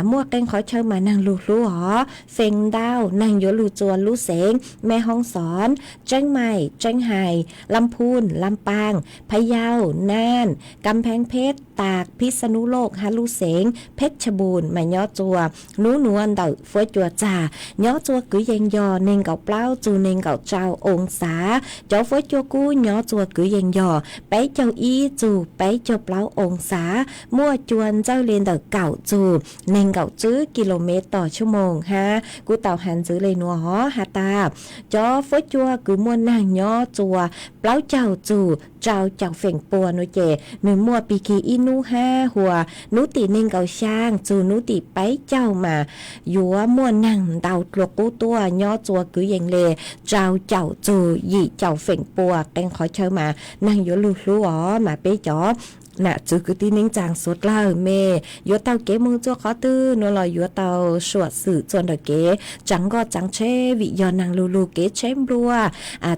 Muaj qee qhov chaw mas naag lug hlub os, feem ntau naag yuav lug txuas lub xeev Me Hoo Xoon, Tseeb Maim, Tseeb Hais, Lam Phun, Lam Paas, Pha Yau, Naaj, Kam Pheeb Pheb, Taak, Phib Xa Nub Looj hab lub xeev Pheb Cha Npum mas nyob txuas nub nuav ntawm fuab cua txag nyob txuas kwv yees yog neeg nkaum plaub txug neeg nkaum rau oo xav. Cov fuab cua kub nyob txuas kwv yees yog peb caug ib txug peb caug plaub oo xav, muaj cua ntxawj le ntawm kaum txug neeg nkaum tswb kis lus mev tom tshua moos hab. Kuj tau has ntxiv le nuav hov has tas cov fuab cua kws muaj naag nyob txuas plaub caug txug rau caum feem pua nuav ces nwg muaj pig kig ib nub hab huas nub tim neeg nkaum xyaa txug nub tim peb caug mas yuav muaj naag ntau dlua qub tuaj nyob txuas kwv yees le rau caum txug yim caum feem pua. Qee qhov chaw mas naag yuav lug hlub os mas peb cov nam txwv kwv tij neej tsaa suav dlawg mej yuav taug kev moog txuas qhov twg nuav los yuav tau suam xwm txuas ntawm kev tsaav nkoj tsaav tsheb vim yog naag lug lug kev tsheb nplua.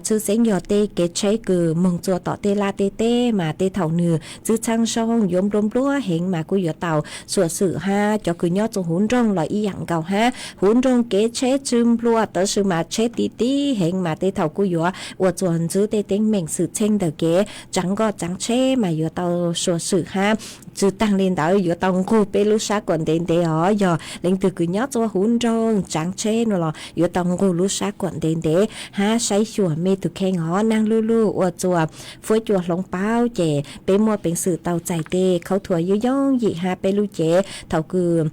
Tshwj xeeb yog tej kev tsheb kws moog txuas tom tej laj tej teb mas tej thaum nwg txwv txhaj zoo yuav nplua nplua heev mas kuj yuav tau suam xwm hab. Cov kws nyob txuas huv nroog los ib yaam nkaus hab, huv nroog kev tsheb tsi nplua tab sis mas tsheb ti ti heev mas tej thaum kuj yuav ua txuas ntxwv tej teeb meem xwm txheej ntawm kev tsaav nkoj tsaav tsheb mas yuav tau suam xwm hab. Tsi taag le ntawd yuav tau nqug peb lub sab kuam ntev ntev os. Yog leej twg kws nyob txuas huv nroog tsaav tsheb nuav los yuav tau nqug lub sab kuam ntev ntev hab saib xyuas mej tug kheej os. Naag lug lug ua txuas fuab cua hloov pauv ces peb muaj peev xwm tau txais tej khaub thuas yooj yooj yim hab peb lub cev thaum kws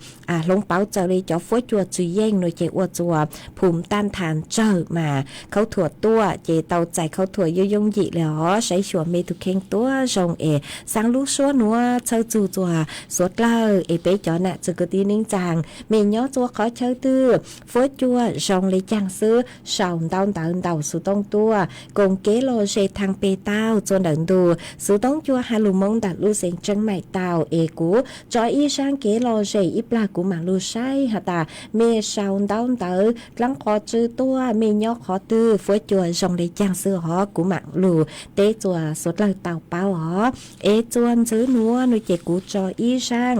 hloov pauv txawm le cov fuab cua tsi yeej nuav ces ua txuas phum taaj thaas tsawg mas khaub thuas tuaj ces tau txais khaub thuas yooj yooj yim le os. Saib xyuas mej tug kheej tuab zoo es xaab lub Suab nuav txhawj txug txuas suav dlawg es peb cov nam txwv kwv tij neej tsaa, mej nyob txua qhov chaw twg, fuab cua zoo le caag xwb, sau ntaub ntawv ntaus xuv toob tuaj koom kev lom zem thaam peg tau txua ntawm ntu xuv toob cua has lug Moob ntawm lub xeev Tseeb Maim tau es kuv tso ib zaab kev lom zem ib plag kuv maam lug saib has tas mej sau ntaub ntawv dlaab qhov tswv tuaj, mej nyob qhov twg, fuab cua zoo le caag xwb hov, kuv maam lug teb txua suav dlawg tau paub os. Es txua ntxiv nuav nuav ces kuv tso ib zaaj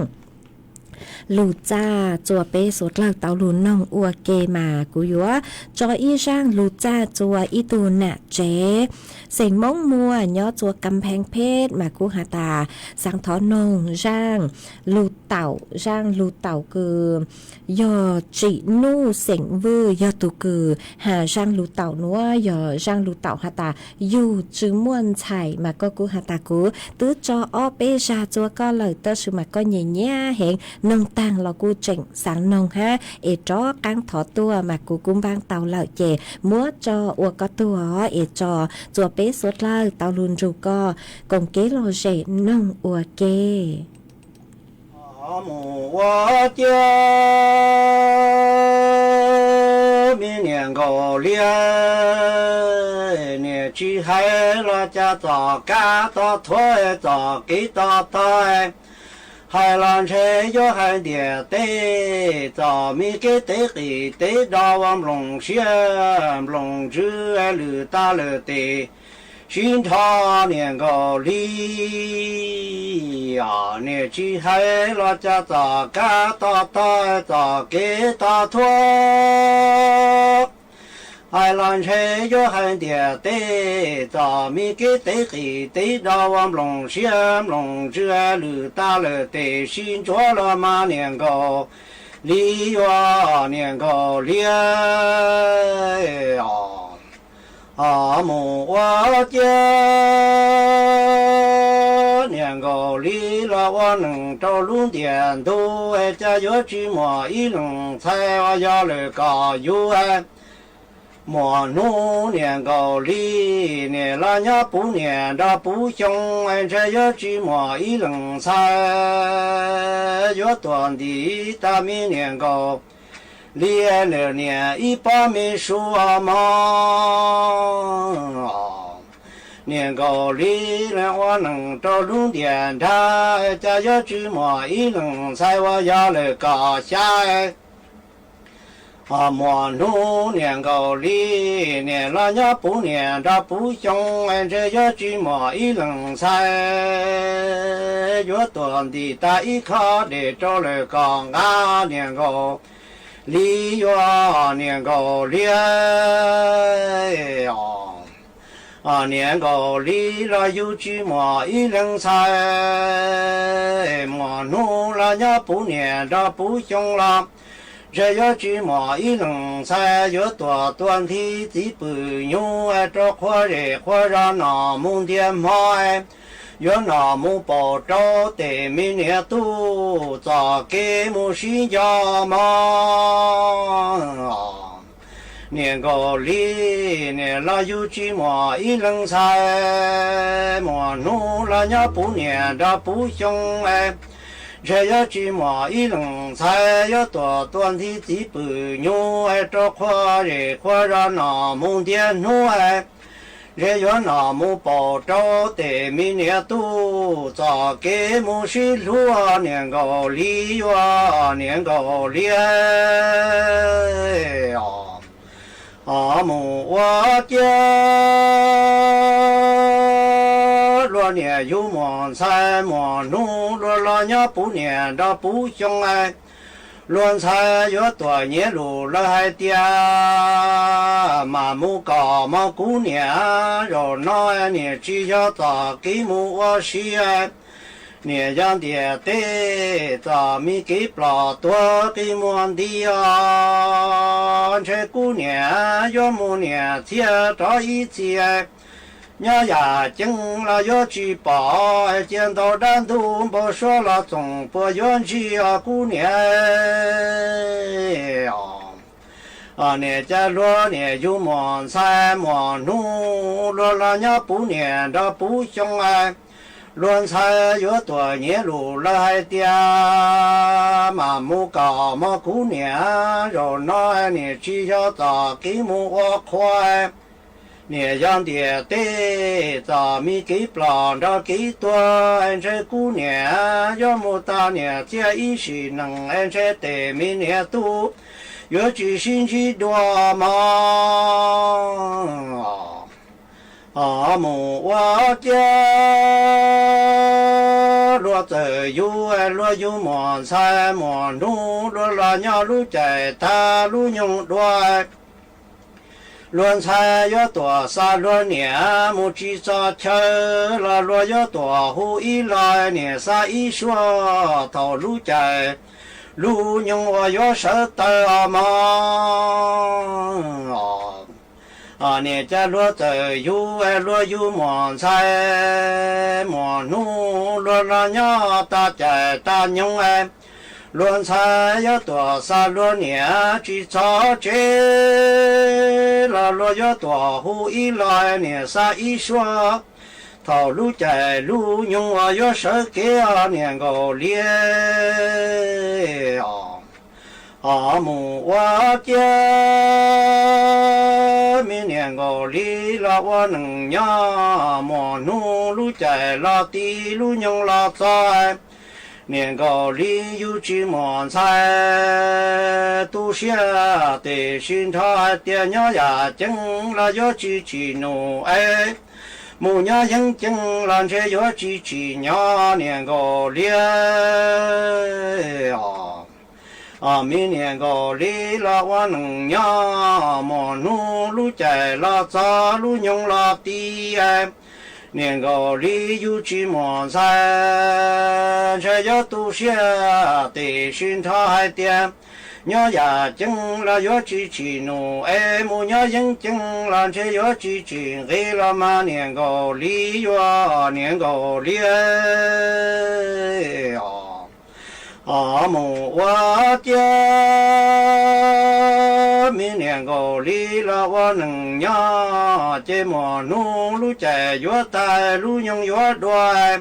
lug txaj txua peb suav dlawg tau lug noog ua ke mas kuv yuav tso ib zaaj lug txaj txua ib tug nam tsev xeem Moob Muas nyob txua Kam Pheej Phej mas kuv has tas xaav thov noog zaaj lug taum, zaaj lug taum kws yog Tsim Nuj xeem Vwj yog tug kws has zaaj lug taum nuav, yog zaaj lug taum has tas yug tsi muaj ntxhais mas koj kuj has tas kuv twb tso ob peb zag txua koj lawm tab sis mas koj nyem nyab heev, noog taag los kuj tseem xaav noog hab es rov qaab thov tuaj mas kuv kuj npaab tau lawm ces muab tso ua koj tuag es tso txua peb suav dlawg tau lug nrug koj koom kev lom zem noog ua ke. Mus ua ciav me niam nkaus liab, niam tsis hais los cas txoj kab tau thuav, txoj kev tau tog, hais los ntshe yuav hais ntiam teb, txoj me kev teb qis teb do ua nplooj siab nplooj ntsws lwm tag lwm tes sib nrho niam nkaus li. Niam tsis hais los cas txoj kab tau tog, txoj kev tau thuav, hais los ntshe yuav hais ntiam teb, txoj me kev teb qis teb do ua nplooj siab nplooj ntsws lwm tag lwm tes sib ntsuav los mas niam nkaus li, yuav niam nkaus liab. Mus ua ciav niam nkaus li los ua neeg rau lub ntiaj ntug, cas yuav tsis muaj ib leeg ntxhais uas yog lwm kom yug. Muaj hnub niam nkaus li, niam los nyob puv niam nrog puv xyoo, ntshe yuav tsis muaj ib leeg ntxhais yuav tuaj ntim tag me niam nkaus li, niam ib pob me su mog. Niam nkaus li ua neeg rau lub ntiaj nrag, cas yuav tsis muaj ib leeg ntxhais uas yog lwm kom xya. Muaj hnub niam nkaus li, niam los nyob puv niam nrog puv xyoo, ntshe yuav tsis muaj ib leeg ntxhais yuav tuaj ntim tag ib khob dej rau lwm kom nqa niam nkaus li, yuav niam nkaus liab. Niam nkaus li los yug tsis muaj ib leeg ntxhais, muaj hnub los nyob puv niam nrog puv xyoo los, ntshe yuav tsis muaj ib leeg ntxhais yuav tuaj tuaj nthi txiv pwm nyuj, rau qhua zej qhua zos nom mus ntiaj hmo, yuav nom mus paum rau tes me niam tub txoj kev mus sib nco mog. Niam nkaus li, niam los yug tsis muaj ib leeg ntxhais, muaj hnub los nyob puv niam nrog puv xyoo, ntshe yuav tsis muaj ib leeg ntxhais yuav tuaj tuaj nthi txiv pwm nyuj, rau qhua zej qhua zos nom mus ntiaj hnub, ntshe yuav nom mus paum rau tes me niam tub txoj kev mus sib hlub, niam nkaus li, yuav niam nkaus li. Mus ua ciav luag niam yug muaj ntxhais, muaj hnub luag los nyob puv niam nrog puv xyoo, luag ntxhais yuav tuaj nyiav lus lawv hais tias, mas mus kom mog kuv niam, zaum no niam tsis yog txoj kev mus ua si, niam yog ntiaj teb txoj me kev ploj tuag qi muag nti os, ntshe kuv niam yuav mus niam txhiaj rov ib txhia. Nyob yam ceeb los yuav tsis pom, cia ntau dab ntub npau suav los txoog puas yuav ntsig os kuv niam. Niam cas luag niam yug muaj ntxhais, muaj hnub luag los nyob puv niam nrog puv xyoo, Luag ntxhais yuav tuam nyiav lus lawv hais tias, mam mus kom mog kuv niam, zaum no niam tsis yog txoj kev mus ua qhua, niam yog ntiam teb txoj me kev ploj nrog kev tuag, ntshe kuv niam yuav mus tag niam txiaj ib sim neej, ntshe tes me niam tub yuav tsis sib ntsib dua mog. Mus ua ciav luag txawm yug, luag yug muam ntxhais, muaj hnub luag los nyob lub caij tag lub nyoog dua. Luag ntxhais yuav tuam xa luag niam mus tsis txog chaw, los luag yuav tuam hu ib los niam xa ib suab. Thaum lub caij lub nyoog uas yuav sawv taws mog, niam cas luag txawm yug, luag yug muam ntxhais, muaj hnub luag los nyob tag caij tag nyoog, luag ntxhais yuav tuam xa luag niam tsis txog tsev, los luag yuav tuam hu ib los niam xa ib suab. Thaum lub caij lub nyoog uas yuav sawv kev, niam nkaus li os, mus ua ciav, me niam nkaus li los ua neej nyob, muaj hnub lub caij los ti lub nyoog los txog, niam nkaus li yug tsis muam ntxhais. Tu siab tiam sis nrho hais tias nyob yam ceeb los yuav tsis tsim num es, mus nyob yeeb ceeb los ntshe yuav tsis tsim nyog, niam nkaus li os. Me niam nkaus li los ua neej nyob, muaj hnub lub caij los txog lub nyoog los ti, niam nkaus li yug tsis muam ntxhais, ntshe yuav tu siab tiam sis nrho hais tias nyob yam ceeb los yuav tsis tsim num es, mus nyob yeeb ceeb los ntshe yuav tsis tsim nqi los mas, niam nkaus li yuav, niam nkaus li os. Mus ua ciav, me niam nkaus li los ua neej nyob, ces muaj hnub lub caij yuav tag lub nyoog yuav dua,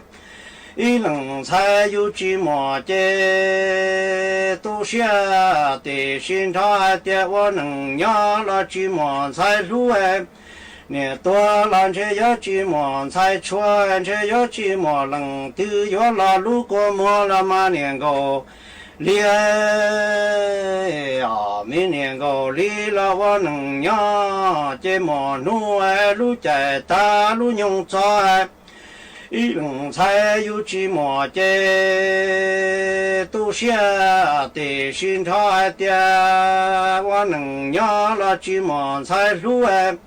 ib leeg ntxhais yug tsis muam ces tu siab tiam sis nrho hais tias ua neej nyob los tsis muam ntxhais hlub, niam tuag los ntshe yuav tsis muam ntxhais tshua, ntshe yuav tsis muaj leej twg yuav los lub kua muag los mas, niam nkaus li os. Me niam nkaus li los ua neej nyob, ces muaj hnub lub caij tag lub nyoog txog, ib leeg ntxhais yug tsis muam ces tu siab tiam sis nrho hais tias ua neej nyob los tsis muam ntxhais hlub,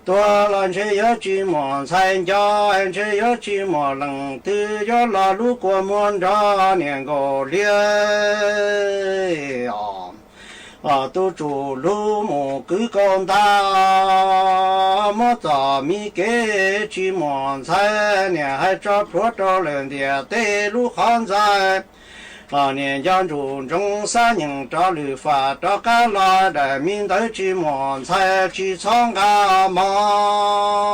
tuag los ntshe yuav tsis muam ntxhais nco, ntshe yuav tsis muaj leej twg yuav los lub kua muag nrog, niam nkaus li os. Tus tswv lub mus kwv kaus ntag, muab txoj me kev tsis muam ntxhais, niam hais tso plhuav rau lawm ntiaj teb lub qhov ntxhais, niam nco ntsuj ntsoov xav nyeem rov lwm fam rov qab los, daim me ntawv tsis muam ntxhais tsis txhob nqa mog.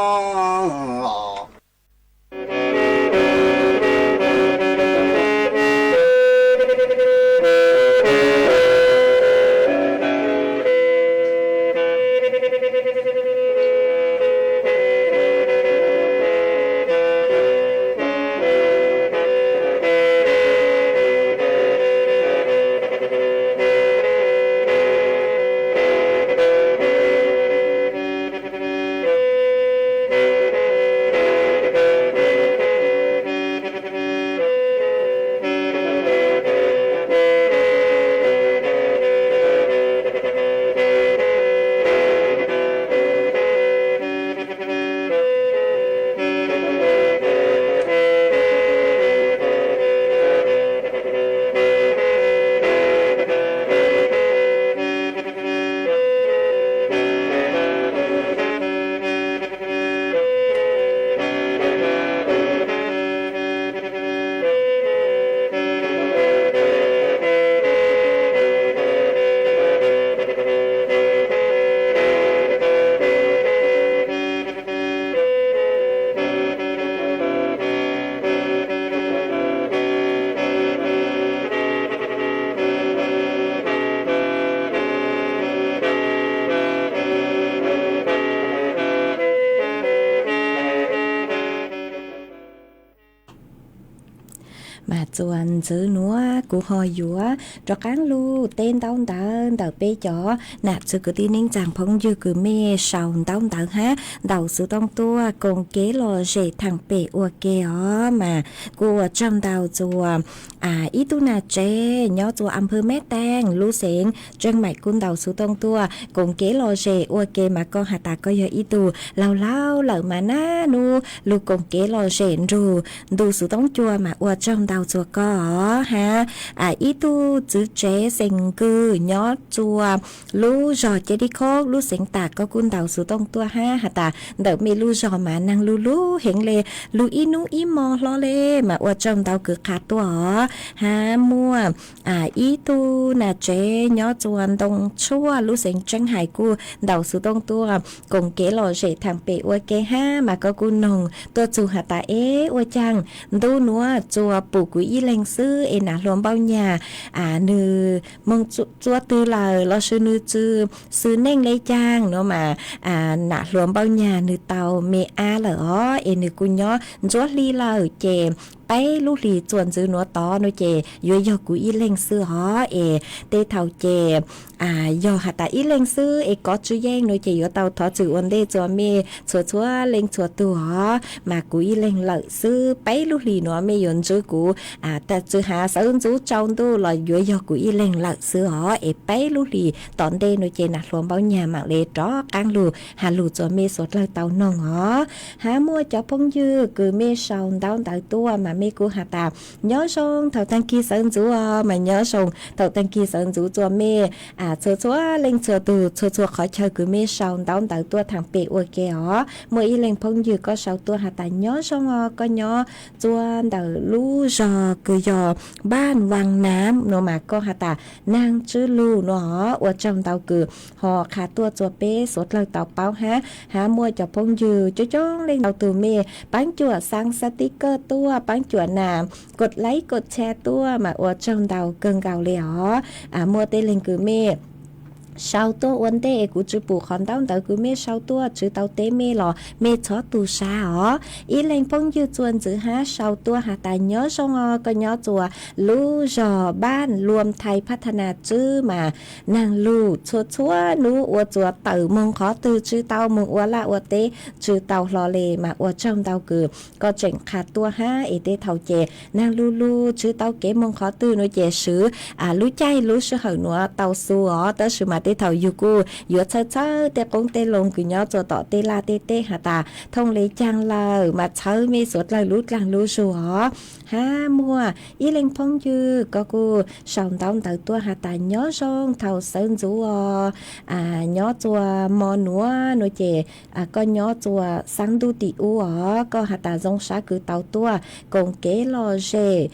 Txuas ntxwv nuav kuv ho yuav rov qaab lug teb ntaub ntawv ntawm peb cov nam txwv kwv tij neej tsaa phooj ywg kws mej sau ntaub ntawv hab ntaus xuv tooj tuaj koom kev lom zem thaam pem ua ke os. Mas kuj ua tsaug ntau txuas ib tug nam tsev nyob txuas am pawg Meb Teej lub xeev Tseej Maim kuj ntaus xuv tooj tuaj koom kev lom zem ua ke. Mas koj has tas koj yog ib tug laug laug lawm mas nab nub lug koom kev lom zem nrug ntu xuv tooj cua mas ua tsaug ntau txuas koj os hab. Ib tug txwv tsev xeem Kws nyob txuas lub zog Ceb Dib Khoob lub xeev Tam koj kuj ntaus xuv tooj tuaj hab has tas ntawm mej lub zog mas naag lug lug heev le, lug ib nub ib mo hlo le. Mas ua tsaug ntau kws qha tuaj os hab. Muaj ib tug nam tsev nyob txuas Ntoo Tshuaj lub xeev Tseeb Hais kuj ntaus xuv tooj tuaj koom kev lom zem thaam pem ua ke hab. Mas koj kuj noog tuaj txug has tas eb ua caag ntu nuav txuas pum kuv ib leeg xwb es nam hluas Npauj Nyag nwg moog txua twg lawm lossis nwg txwm xwm neej le caag nuav mas nam hluas Npauj Nyag nwg tau me ab lawm os es nwg kuj nyob ntsuab hli lawm ces peb lub hlis txuas ntxwv nuav tod nuav ces yuav yog kuv ib leeg xwb os. Es tej thaum ces yog has tas ib leeg xwb es kov tsi yeej nuav ces yuav tau thov txwm ua ntej txuas mej txhua txhua leej txhua tug os. Mas kuv ib leeg lawm xwb, peb lub hlis nuav mej yuav ntsib kuv txwm has sawv ntxuv tsaus ntuj los yuav yog kuv ib leeg lawm xwb os. Es peb lub hlis tom ntej nuav ces nam hluas Npauj Nyag maam le rov qaab lug has lug txuas mej suav dlawg tau noog os. Hab muaj cov phooj ywg kws mej sau ntaub ntawv tuaj mas mej kuj has tas nyob zoo thaum taag kis sawv ntxuv os. Mas nyob zoo thaum taag kis sawv ntxuv txuas mej txhua txhua leej txhua tug txhua txhua qhov chaw kws mej sau ntaub ntawv tuaj thaam pem ua ke os. Muaj ib leeg phooj ywg koj sau tuaj has tas nyob zoo os, koj nyob txuas ntawm lub zog kws yog Npaj Vaaj Nam nuav mas koj has tas naag tswb lug nuav os. Ua tsaug ntau kws ho qha tuaj txuas peb suav dlawg tau paub hab. Hab muaj cov phooj ywg coob coob leej ntau tug mej paab cuam xaav xav tib kawj tuaj, paab cuam nam kod laib kod tshare tuaj mas ua tsaug ntau kawg nkaus le os. Muaj tej leeg kws mej sau tuaj ua ntej es kuv tsi pum qhov ntaub ntawv kws mej sau tuaj tsi tau teb mej los mej txhob tu sab os. Ib leeg phooj ywg txuas ntxwv hab sau tuaj has tas nyob zoo os, koj nyob txuas lub zog Npaj Luam Thai Phatana Tswb mas naag lug txhua txhua nub ua txuas tawm moog qhov twg tsi tau, moog ua laj ua teb tsi tau hlo le mas ua tsaug ntau kws koj tseem qha tuaj hab. Es tej thaum ces naag lug lug tsi tau kev moog qhov twg nuav ces swv lub caij lub sij hawm nuav tau xu os, tab sis mas tej thaum yug kuj yuav txhawb txhawb tej qoob tej loo kws nyob txuas tom tej laj tej teb has tas thooj le caag lawm mas txhawb mej suav dlawg lub dlaag lub zug os. Hab muaj ib leeg phooj ywg koj kuj sau ntaub ntawv tuaj has tas nyob zoo thaum sawv ntxuv os, nyob txuas mo nuav nuav ces koj nyob txuas xaab ntuj tim ub os, koj has tas zoo sab kws tau tuaj koom kev lom zem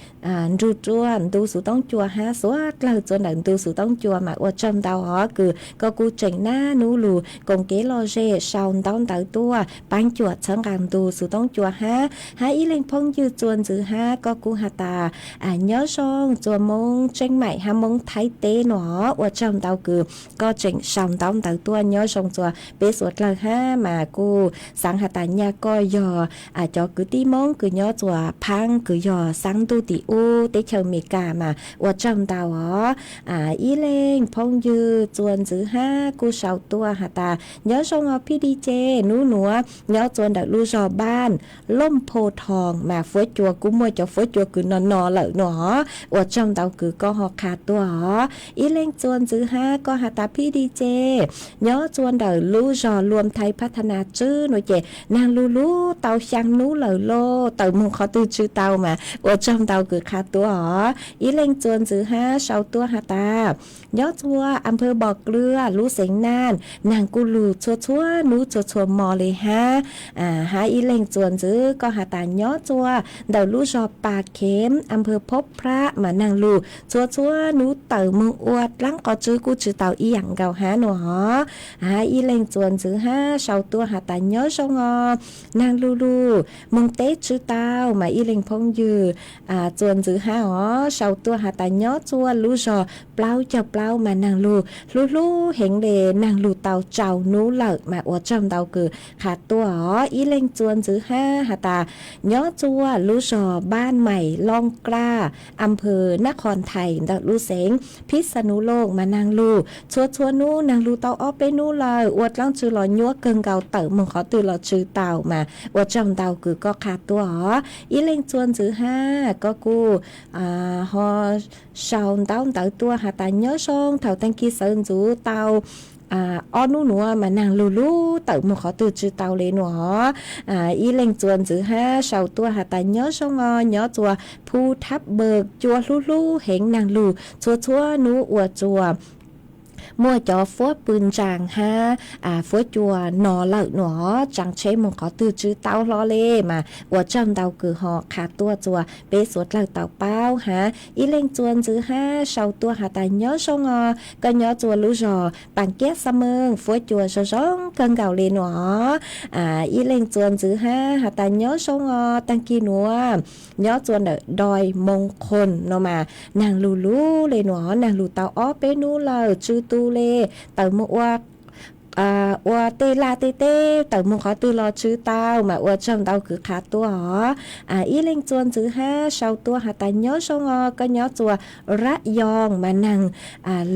nrug rua ntu xuv toob cua hab suav dlawg txuas ntawm ntu xuv toob cua mas ua tsaug ntau os kws koj kuj tseem nab nub lug koom kev lom zem sau ntaub ntawv tuaj paab cuam txhawb nqaa ntu xuv toob cua hab. Hab ib leeg phooj ywg txuas ntxwv hab koj kuj has tas nyob zoo txuas Moob Tseeb Maim hab Moob Thaib teb nuav os, ua tsaug ntau kws koj tseem sau ntaub ntawv tuaj nyob zoo txuas peb suav dlawg hab. Mas kuj xaav has tas nyaj koj yog cov kwv tij Moob kws nyob txuas Phaab kws yog xaab ntuj tim ub teb chaws Amelikas mas ua tsaug ntau os. Ib leeg phooj ywg txuas ntxwv hab kuj sau tuaj has tas nyob zoo os Phij Dij Ces, nub nuav nyob txuas ntawm lub zog Npaj Looj Pho Thoo mas fuab cua kuj muaj cov fuab cua kws no no lawm nuav os, ua tsaug ntau kws koj ho qha tuaj os. Ib leeg txuas ntxwv hab koj has tas Phij Dij Ces, nyob txuas ntawm lub zog Luam Thai Phatana Tswb nuav ces naag lug lug tau xyaa nub lawm lauj, tawm moog qhov twg tsi tau mas ua tsaug ntau kws qha tuaj os. Ib leeg txuas ntxwv hab sau tuaj has tas nyob txuas am pawg Npom Dlwg lub xeev Naj, naag kuj lug txhua txhua nub txhua txhua mo le hab. Hab ib leeg txuas ntxwv koj has tas nyob txuas ntawm lub zog Pas Khev am pawg Phob Phrab mas naag lug txhua txhua nub tawm moog ua dlaab qos tswb kuj tsi tau ib yaam nkaus hab nuav os. Hab ib leeg txuas ntxwv hab sau tuaj has tas nyob zoo os, naag lug lug moog teb tsi tau mas ib leeg phooj ywg txuas ntxwv hab os sau tuaj has tas nyob txuas lub zog Plaub Caug Plaub mas naag lug hlub hlub heev le, naag lug tau tsaus nub lawm mas ua tsaug ntau kws qha tuaj os. Ib leeg txuas ntxwv hab has tas nyob txuas lub zog Npaj Xaj Mais, Loo Klas, a phwv Nab Qhos Nthais ntawm lub xeev Phib Xa Nus Loos mas naag lug txhua txhua nub, naag lug tau ob peb nub lawm, ua dlaab tsi los nyuab kawg nkaus, tawm moog qhov twg los tsw tau mas ua tsaug ntau kws koj qha tuaj os. Ib leej txuas ntxwv hab, koj kuj ho sau ntaub ntawv tuaj has tas nyob zoo, thaum taag kis sawv ntxuv tau ob nub nuav mas naag lug lub tawm moog qhov twg tsw tau le nuav. Ib leej txuas ntxwv hab sau tuaj has tas nyob zoo os, nyob txuas Phu Thab Npawg, cua hlub hlub heev, naag lug txhua txhua nub ua tsuas muaj cov fuab pw ntsaag hab fuab cua no lawm nuav, tsaa tsheb moog qhov twg tsw tau hlo le mas ua tsaug ntau kws ho qha tuaj txuas peb suav dlawg tau paub hab. Ib leej txuas ntxwv hab sau tuaj has tas nyob zoo os, koj nyob txuas lub zog Paas Kiab Xa Meej, fuab cua zoo zoo kawg nkaus le nuav. Ib leej txuas ntxwv hab has tas nyob zoo os, taag kis nuav nyob txuas ntawm Doi Moo Qhoos no mas naag lug lub le nuav, naag lug tau ob peb nub lawm, tsw tu le, tawm moog ua tej laj tej teb, tawm moog qhov twg los tsw tau mas ua tsaug ntau kws qha tuaj os. Ib leej txuas ntxwv hab sau tuaj has tas nyob zoo os, koj nyob txuas Rab Yoo mas naag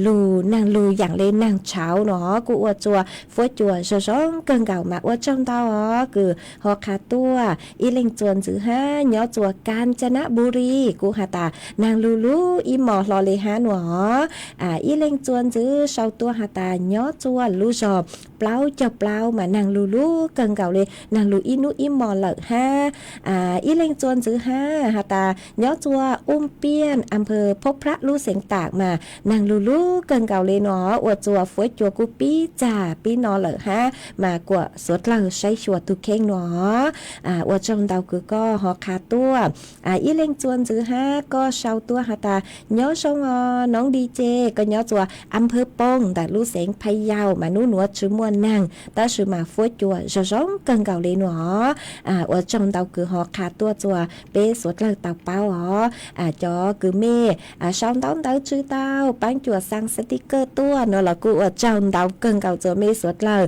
lug, naag lug yaam le naag tshauv no kuj ua tsuas fuab cua zoo zoo kawg nkaus mas ua tsaug ntau os kws ho qha tuaj. Ib leej txuas ntxwv hab nyob txuas Kas Cas Nab Npu Ris kuj has tas naag lug lub ib mos hlo le hab nuav. Ib leej txuas ntxwv sau tuaj has tas nyob txuas lub zog Plaub Caug Plaub mas naag lug lub kawg nkaus le, naag lug ib nub ib mos lawm hab. Ib leej txuas ntxwv hab has tas nyob txuas Ub Piaj, a phwv Phob Phrab lub xeev Tam mas naag lug lub kawg nkaus le nuav, ua txuas fuab cua kuj pib txag pib no lawm hab mas kuas suav dlawg saib xyuas tug kheej nuav. Ua tsaug ntau kws koj ho qha tuaj. Ib leej txuas ntxwv hab koj sau tuaj has tas nyob zoo os, noob Di Ces, koj nyob txuas a phwv Poob ntawm lub xeev Pha Yau mas nub nuav tsw muaj naag tab sis mas fuab cua zoo zoo kawg nkaus le nuav. Ua tsaug ntau kws ho qha tuaj txuas peb suav dlawg tau paub os. Cov kws mej sau ntaub ntawv tsw tau paab cuam xaa sticker tuaj no los kuj ua tsaug ntau kawg nkaus txuas mej suav dlawg.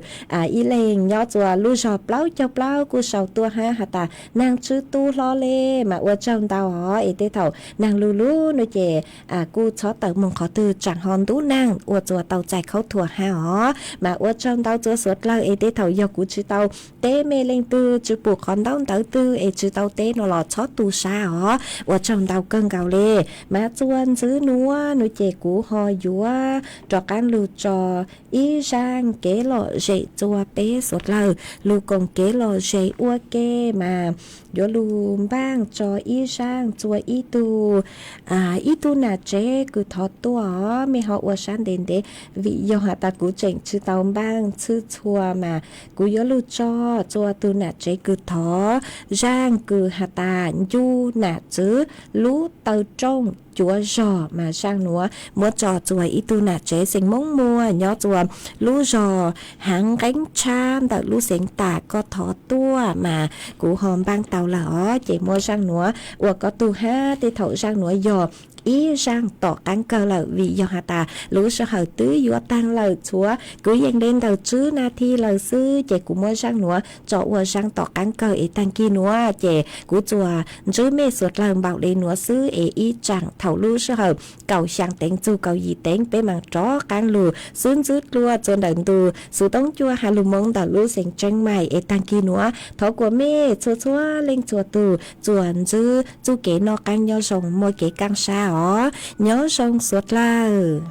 Ib leeg nyob txuas lub zog Plaub Caug Plaub kuj sau tuaj hab has tas naag tsw tu hlo le mas ua tsaug ntau os. Es tej thaum naag lug lub no ces kuj txhob tawm moog qhov twg tsaam ho ntub naag ua txuas tau txais khaub thuas hab os. Mas ua tsaug ntau txuas suav dlawg es tej thaum yog kuv tsw tau teb mej leej twg, tsw pum qhov ntaub ntawv twg es tsw tau teb no los txhob tu sab os. Ua tsaug ntau kawg nkaus le. Mas txuas ntxwv nuav no ces kuv ho yuav rov qaab lug tso ib zaaj kev lom zem txuas peb suav dlawg lug koom kev lom zem ua ke mas yuav lug npaaj tso ib zaaj txuas ib tug, ib tug nam tsev kws thov tuaj os. Mej ho ua sab ntev ntev vim yog has tas kuv tseem tsw tau npaaj txhwb txhua mas kuv yuav lug tso txuas tug nam tsev kws thov. Zaaj kws has tas Ncu Nam Txwv lub taw rooj cuav zog mas zaaj nuav muab tso txuas ib tug nam tsev xeem Moob Muas nyob txuas lub zog Haav Nqeeb Tshab ntawm lub xeev Tam, koj thov tuaj mas kuv ho npaaj tau lawm os. Ces muab zaaj nuav ua koj tug hab. Tej thaum zaaj nuav yog ib zaaj tom qaab kawg lawm vim yog has tas lub sij hawm twb yuav taag lawm, txhua kwv yees le ntawm tswb nas thi lawm xwb. Ces kuv muab zaaj nuav tso ua zaaj tom qaab kawg es taag kis nuav ces kuv txuas ntsib mej suav dlawg npaum le nuav xwb es ib tsaam thaum lub sij hawm kaum xyaa teev txug kaum yim teev peb maam rov qaab lug xub ntsib dlua txuas ntawm ntu xuv toob cua has lug moo ntawm lub xeev Tseeb Maim es taag kis nuav thov kuas mej txhua txhua leej txhua tug txuas ntsib txuj kev noj qaab nyob zoo muaj kev kaaj sab os. Nyob zoo suav dlawg.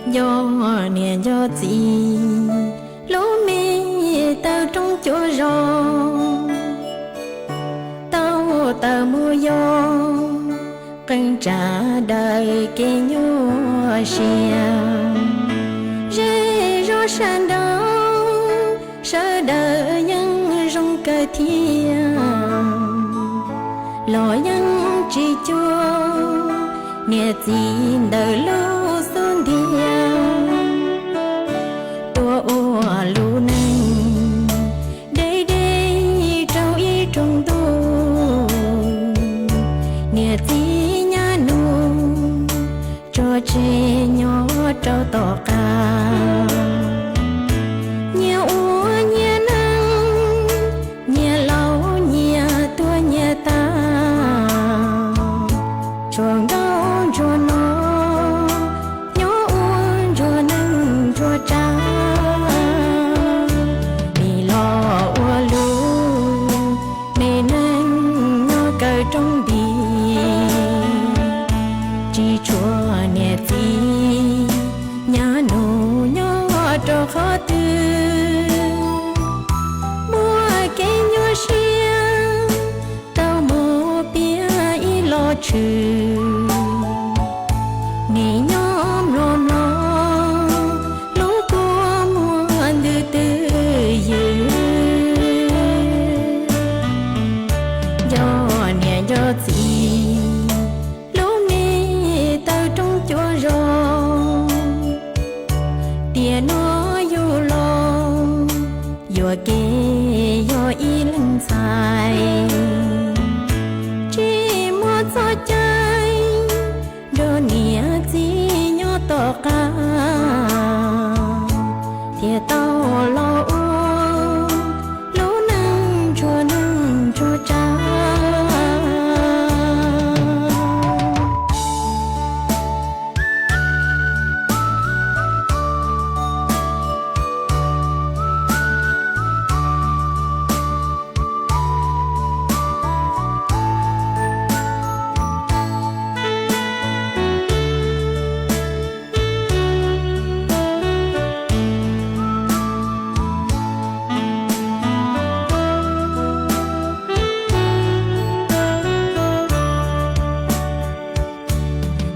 Nco niam nco txiv, lub me taw rooj cuav zog, tau taws mus yog qee tsav daws kev nyuaj siab. Zej zog sab nraud sawv daws yeej zoo kawg thiab, los yeej tsis cuag niam txiv ntawm lub xub ntiag. tshwm. Nim nyob mluas mloog lub kua muag ntws twj ywm, nco niam nco txiv lub me taw roob cuab zos, tiam no yug los yuam kev yog ib leeg ntxhais, tsis muaj txoj cai nrog niam txiv nyob tom qab, thiaj tau los ua lub neej ntsuag neej ntsuag tsav.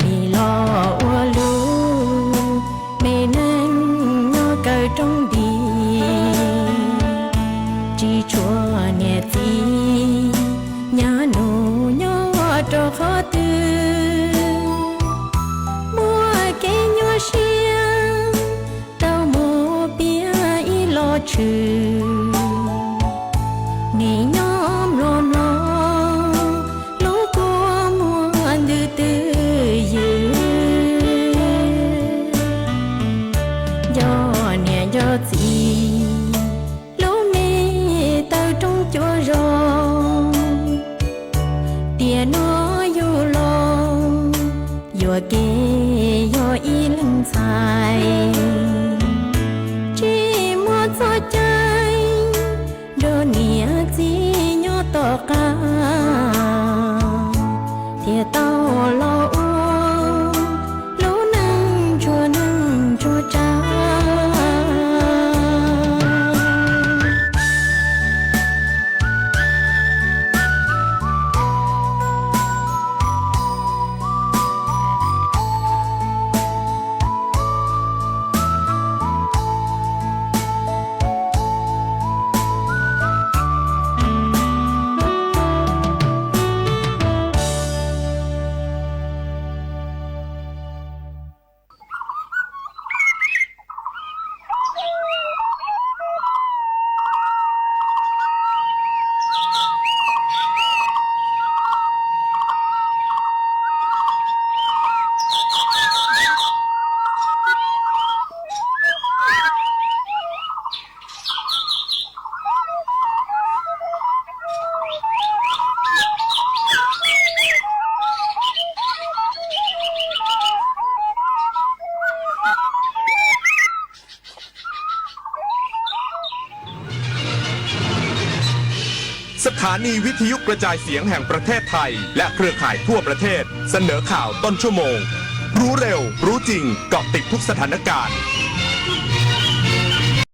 Nim los ua lub me neej nyob kaw roob nti, tsis tshuav niam txiv nyab nus nyob rau qhov twg, muaj kev nyuaj siab tau mus piav ib los tshwm. Nim nyob mluas mloog lub kua muag ntws twj ywm, nco niam nco txiv lub me taw roob cuab zos, tiam no yug los yuam kev yog ib leeg ntxhais, tsis muaj txoj cai nrog niam txiv nyob tom qab, thiaj tau los ua lub neej ntsuag neej ntsuag tsav.สถานีวิทยุกระจายเสียงแห่งประเทศไทยและเครือข่ายทั่วประเทศเสนอข่าวต้นชั่วโมง รู้เร็ว รู้จริง เกาะติดทุกสถานการณ์